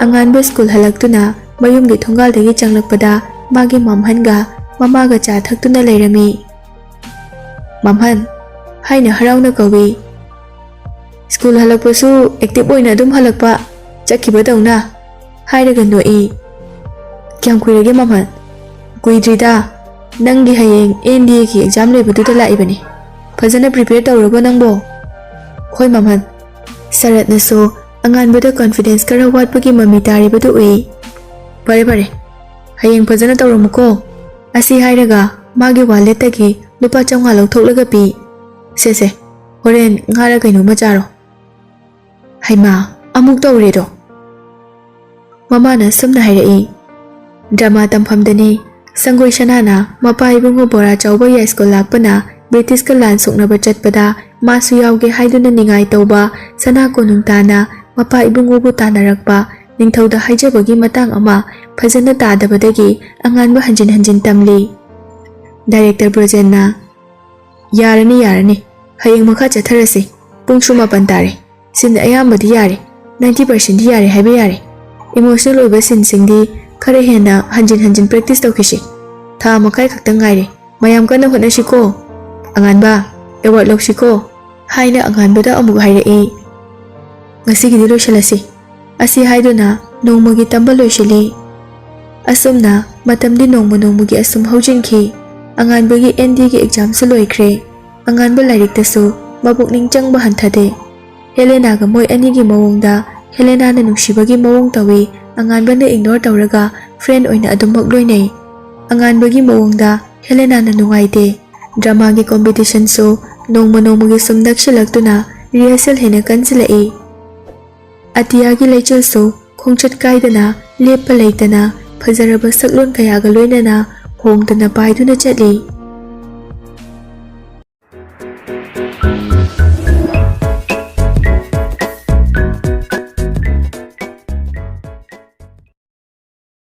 ꯑꯉꯥꯟꯕ ꯁ꯭ꯀꯨꯜ ꯍꯜꯂꯛꯇꯨꯅ ꯃꯌꯨꯝꯒꯤ ꯊꯣꯡꯒꯥꯜꯗꯒꯤ ꯆꯪꯂꯛꯄꯗ ꯃꯥꯒꯤ ꯃꯝꯍꯟꯒ ꯃꯃꯥꯒ ꯆꯥ ꯊꯛꯇꯨꯅ ꯂꯩꯔꯝꯃꯤ꯫ "ꯃꯝꯍꯟ" ꯍꯥꯏꯅ ꯍꯔꯥꯎꯅ ꯀꯧꯏ꯫ "ꯁ꯭ꯀꯨꯜ ꯍꯜꯂꯛꯄꯁꯨ ꯑꯦꯛꯇꯤꯚ ꯑꯣꯏꯅ ꯑꯗꯨꯝ ꯍꯜꯂꯛꯄ, ꯆꯠꯈꯤꯕꯗꯧꯅ," ꯍꯥꯏꯔꯒ ꯅꯣꯛꯏ꯫ "ꯀꯌꯥꯝ ꯀꯨꯏꯔꯒꯦ ꯃꯝꯍꯟ?" "ꯀꯨꯏꯗ꯭ꯔꯤꯗ, ꯅꯪꯒꯤ ꯍꯌꯦꯡ ꯑꯦꯟ ꯗꯤ ꯑꯦꯒꯤ ꯑꯦꯛꯖꯥꯝ ꯂꯩꯕꯗꯨꯗ ꯂꯥꯛꯏꯕꯅꯤ꯫ ꯐꯖꯅ ꯄ꯭ꯔꯤꯄꯦꯌꯔ ꯇꯧꯔꯕꯣ ꯅꯪꯕꯣ?" "ꯍꯣꯏ ꯃꯝꯍꯟ꯫" ꯁꯔꯠꯅꯁꯨ ꯑꯉꯥꯟꯕꯗ ꯀꯟꯐꯤꯗꯦꯟꯁ ꯈꯔ ꯋꯥꯠꯄꯒꯤ ꯃꯃꯤ ꯇꯥꯔꯤꯕꯗꯨ ꯎꯏ꯫ "ꯐꯔꯦ ꯐꯔꯦ, ꯍꯌꯦꯡ ꯐꯖꯅ ꯇꯧꯔꯝꯃꯨꯀꯣ꯫" ꯑꯁꯤ ꯍꯥꯏꯔꯒ ꯃꯥꯒꯤ ꯋꯥꯂꯦꯠꯇꯒꯤ ꯂꯨꯄꯥ ꯆꯥꯝꯃꯉꯥ ꯂꯧꯊꯣꯛꯂꯒ ꯄꯤ꯫ "ꯁꯦ ꯁꯦ, ꯍꯣꯔꯦꯟ ꯉꯥꯔ ꯀꯩꯅꯣꯝꯃ ꯆꯥꯔꯣ꯫" ꯍꯩꯃꯥ, ꯑꯃꯨꯛ ꯇꯧꯔꯦꯗꯣ꯫ ꯃꯃꯥꯅ ꯁꯨꯝꯅ ꯍꯥꯏꯔꯛꯏ, "ꯗ꯭ꯔꯃꯥ ꯇꯝꯐꯝꯗꯅꯤ꯫ ꯁꯪꯒꯣꯏ ꯁꯅꯥꯅ ꯃꯄꯥ ꯏꯕꯨꯡꯉꯣ ꯕꯣꯔꯥ ꯆꯥꯎꯕ ꯌꯥꯏꯁ꯭ꯀꯨꯜ ꯂꯥꯛꯄꯅ ꯕ꯭ꯔꯤꯇꯤꯁꯀ ꯂꯥꯟ ꯁꯣꯛꯅꯕ ꯆꯠꯄꯗ ꯃꯥꯁꯨ ꯌꯥꯎꯒꯦ ꯍꯥꯏꯗꯨꯅ ꯅꯤꯡꯉꯥꯏ ꯇꯧꯕ ꯁꯅꯥ ꯀꯣꯅꯨꯡ ꯇꯥꯅ ꯃꯄꯥ ꯏꯕꯨꯡꯉꯣꯕꯨ ꯇꯥꯟꯅꯔꯛꯄ ꯅꯤꯡꯊꯧꯗ ꯍꯥꯏꯖꯕꯒꯤ ꯃꯇꯥꯡ ꯑꯃ ꯐꯖꯅ ꯇꯥꯗꯕꯗꯒꯤ ꯑꯉꯥꯟꯕ ꯍꯟꯖꯤꯟ ꯍꯟꯖꯤꯟ ꯇꯝꯂꯤ꯫" ꯗꯥꯏꯔꯦꯛꯇꯔ ꯕ꯭ꯔꯣꯖꯦꯟꯅ, "ꯌꯥꯔꯅꯤ, ꯌꯥꯔꯅꯤ꯫ ꯍꯌꯦꯡ ꯃꯈꯥ ꯆꯠꯊꯔꯁꯤ꯫ ꯄꯨꯡꯁꯨ ꯃꯥꯄꯟ ꯇꯥꯔꯦ꯫ ꯁꯤꯟ ꯑꯌꯥꯝꯕꯗꯤ ꯌꯥꯔꯦ꯫ ꯅꯥꯏꯟꯇꯤ ꯄꯥꯔꯁꯦꯟꯗꯤ ꯌꯥꯔꯦ ꯍꯥꯏꯕ ꯌꯥꯔꯦ꯫ ꯏꯃꯣꯁꯅꯦꯜ ꯑꯣꯏꯕ ꯁꯤꯟꯁꯤꯡꯗꯤ ꯈꯔ ꯍꯦꯟꯅ ꯍꯟꯖꯤꯟ ꯍꯟꯖꯤꯟ ꯄ꯭ꯔꯦꯛꯇꯤꯁ ꯇꯧꯈꯤꯁꯤ꯫ ꯊꯥ ꯃꯈꯥꯏ ꯈꯛꯇꯪ ꯉꯥꯏꯔꯦ꯫ ꯃꯌꯥꯝ ꯀꯟꯅ ꯍꯣꯠꯅꯁꯤꯀꯣ꯫ ꯑꯉꯥꯟꯕ, ꯑꯦꯋꯥꯔꯗ ꯂꯧꯁꯤꯀꯣ," ꯍꯥꯏꯅ ꯑꯉꯥꯟꯕꯗ ꯑꯃꯨꯛ ꯍꯥꯏꯔꯛꯏ꯫ "ꯉꯁꯤꯒꯤꯗꯤ ꯂꯣꯏꯁꯤꯜꯂꯁꯤ꯫" ꯑꯁꯤ ꯍꯥꯏꯗꯨꯅ ꯅꯣꯡꯃꯒꯤ ꯇꯝꯕ ꯂꯣꯏꯁꯤꯜꯂꯤ꯫ ꯑꯁꯨꯝꯅ ꯃꯇꯝꯗꯤ ꯅꯣꯡꯃ ꯅꯣꯡꯃꯒꯤ ꯑꯁꯨꯝ ꯍꯧꯖꯤꯟꯈꯤ꯫ ꯑꯉꯥꯟꯕꯒꯤ ꯑꯦꯟ ꯗꯤꯒꯤ ꯑꯦꯛꯖꯥꯝꯁꯨ ꯂꯣꯏꯈ꯭ꯔꯦ꯫ ꯑꯉꯥꯟꯕ ꯂꯥꯏꯔꯤꯛꯇꯁꯨ ꯃꯄꯨꯛꯅꯤꯡ ꯆꯪꯕ ꯍꯟꯊꯗꯦ꯫ ꯍꯦꯂꯦꯅꯥꯒ ꯃꯣꯏ ꯑꯅꯤꯒꯤ ꯃꯑꯣꯡꯗ ꯍꯦꯂꯦꯅꯥꯅ ꯅꯨꯡꯁꯤꯕꯒꯤ ꯃꯑꯣꯡ ꯇꯧꯏ꯫ ꯑꯉꯥꯟꯕꯅ ꯏꯒꯅꯣꯔ ꯇꯧꯔꯒ ꯐ꯭ꯔꯦꯟ ꯑꯣꯏꯅ ꯑꯗꯨꯃꯛ ꯂꯣꯏꯅꯩ꯫ ꯑꯉꯥꯟꯕꯒꯤ ꯃꯑꯣꯡꯗ ꯍꯦꯂꯦꯅꯥꯅ ꯅꯨꯡꯉꯥꯏꯇꯦ꯫ ꯗ꯭ꯔꯃꯥꯒꯤ ꯀꯣꯝꯄꯤꯇꯤꯁꯟꯁꯨ ꯅꯣꯡꯃ ꯅꯣꯡꯃꯒꯤ ꯁꯨꯝ ꯅꯛꯁꯤꯜꯂꯛꯇꯨꯅ ꯔꯤꯍꯔꯁꯦꯜ ꯍꯦꯟꯅ ꯀꯟꯁꯤꯜꯂꯛꯏ꯫ ꯑꯇꯤꯌꯥꯒꯤ ꯂꯩꯆꯤꯜꯁꯨ ꯈꯣꯡꯆꯠ ꯀꯥꯏꯗꯅ ꯂꯦꯞꯄ ꯂꯩꯇꯅ ꯐꯖꯔꯕ ꯁꯛꯂꯣꯟ ꯀꯌꯥꯒ ꯂꯣꯏꯅꯅ ꯍꯣꯡꯗꯅ ꯄꯥꯏꯗꯨꯅ ꯆꯠꯂꯤ꯫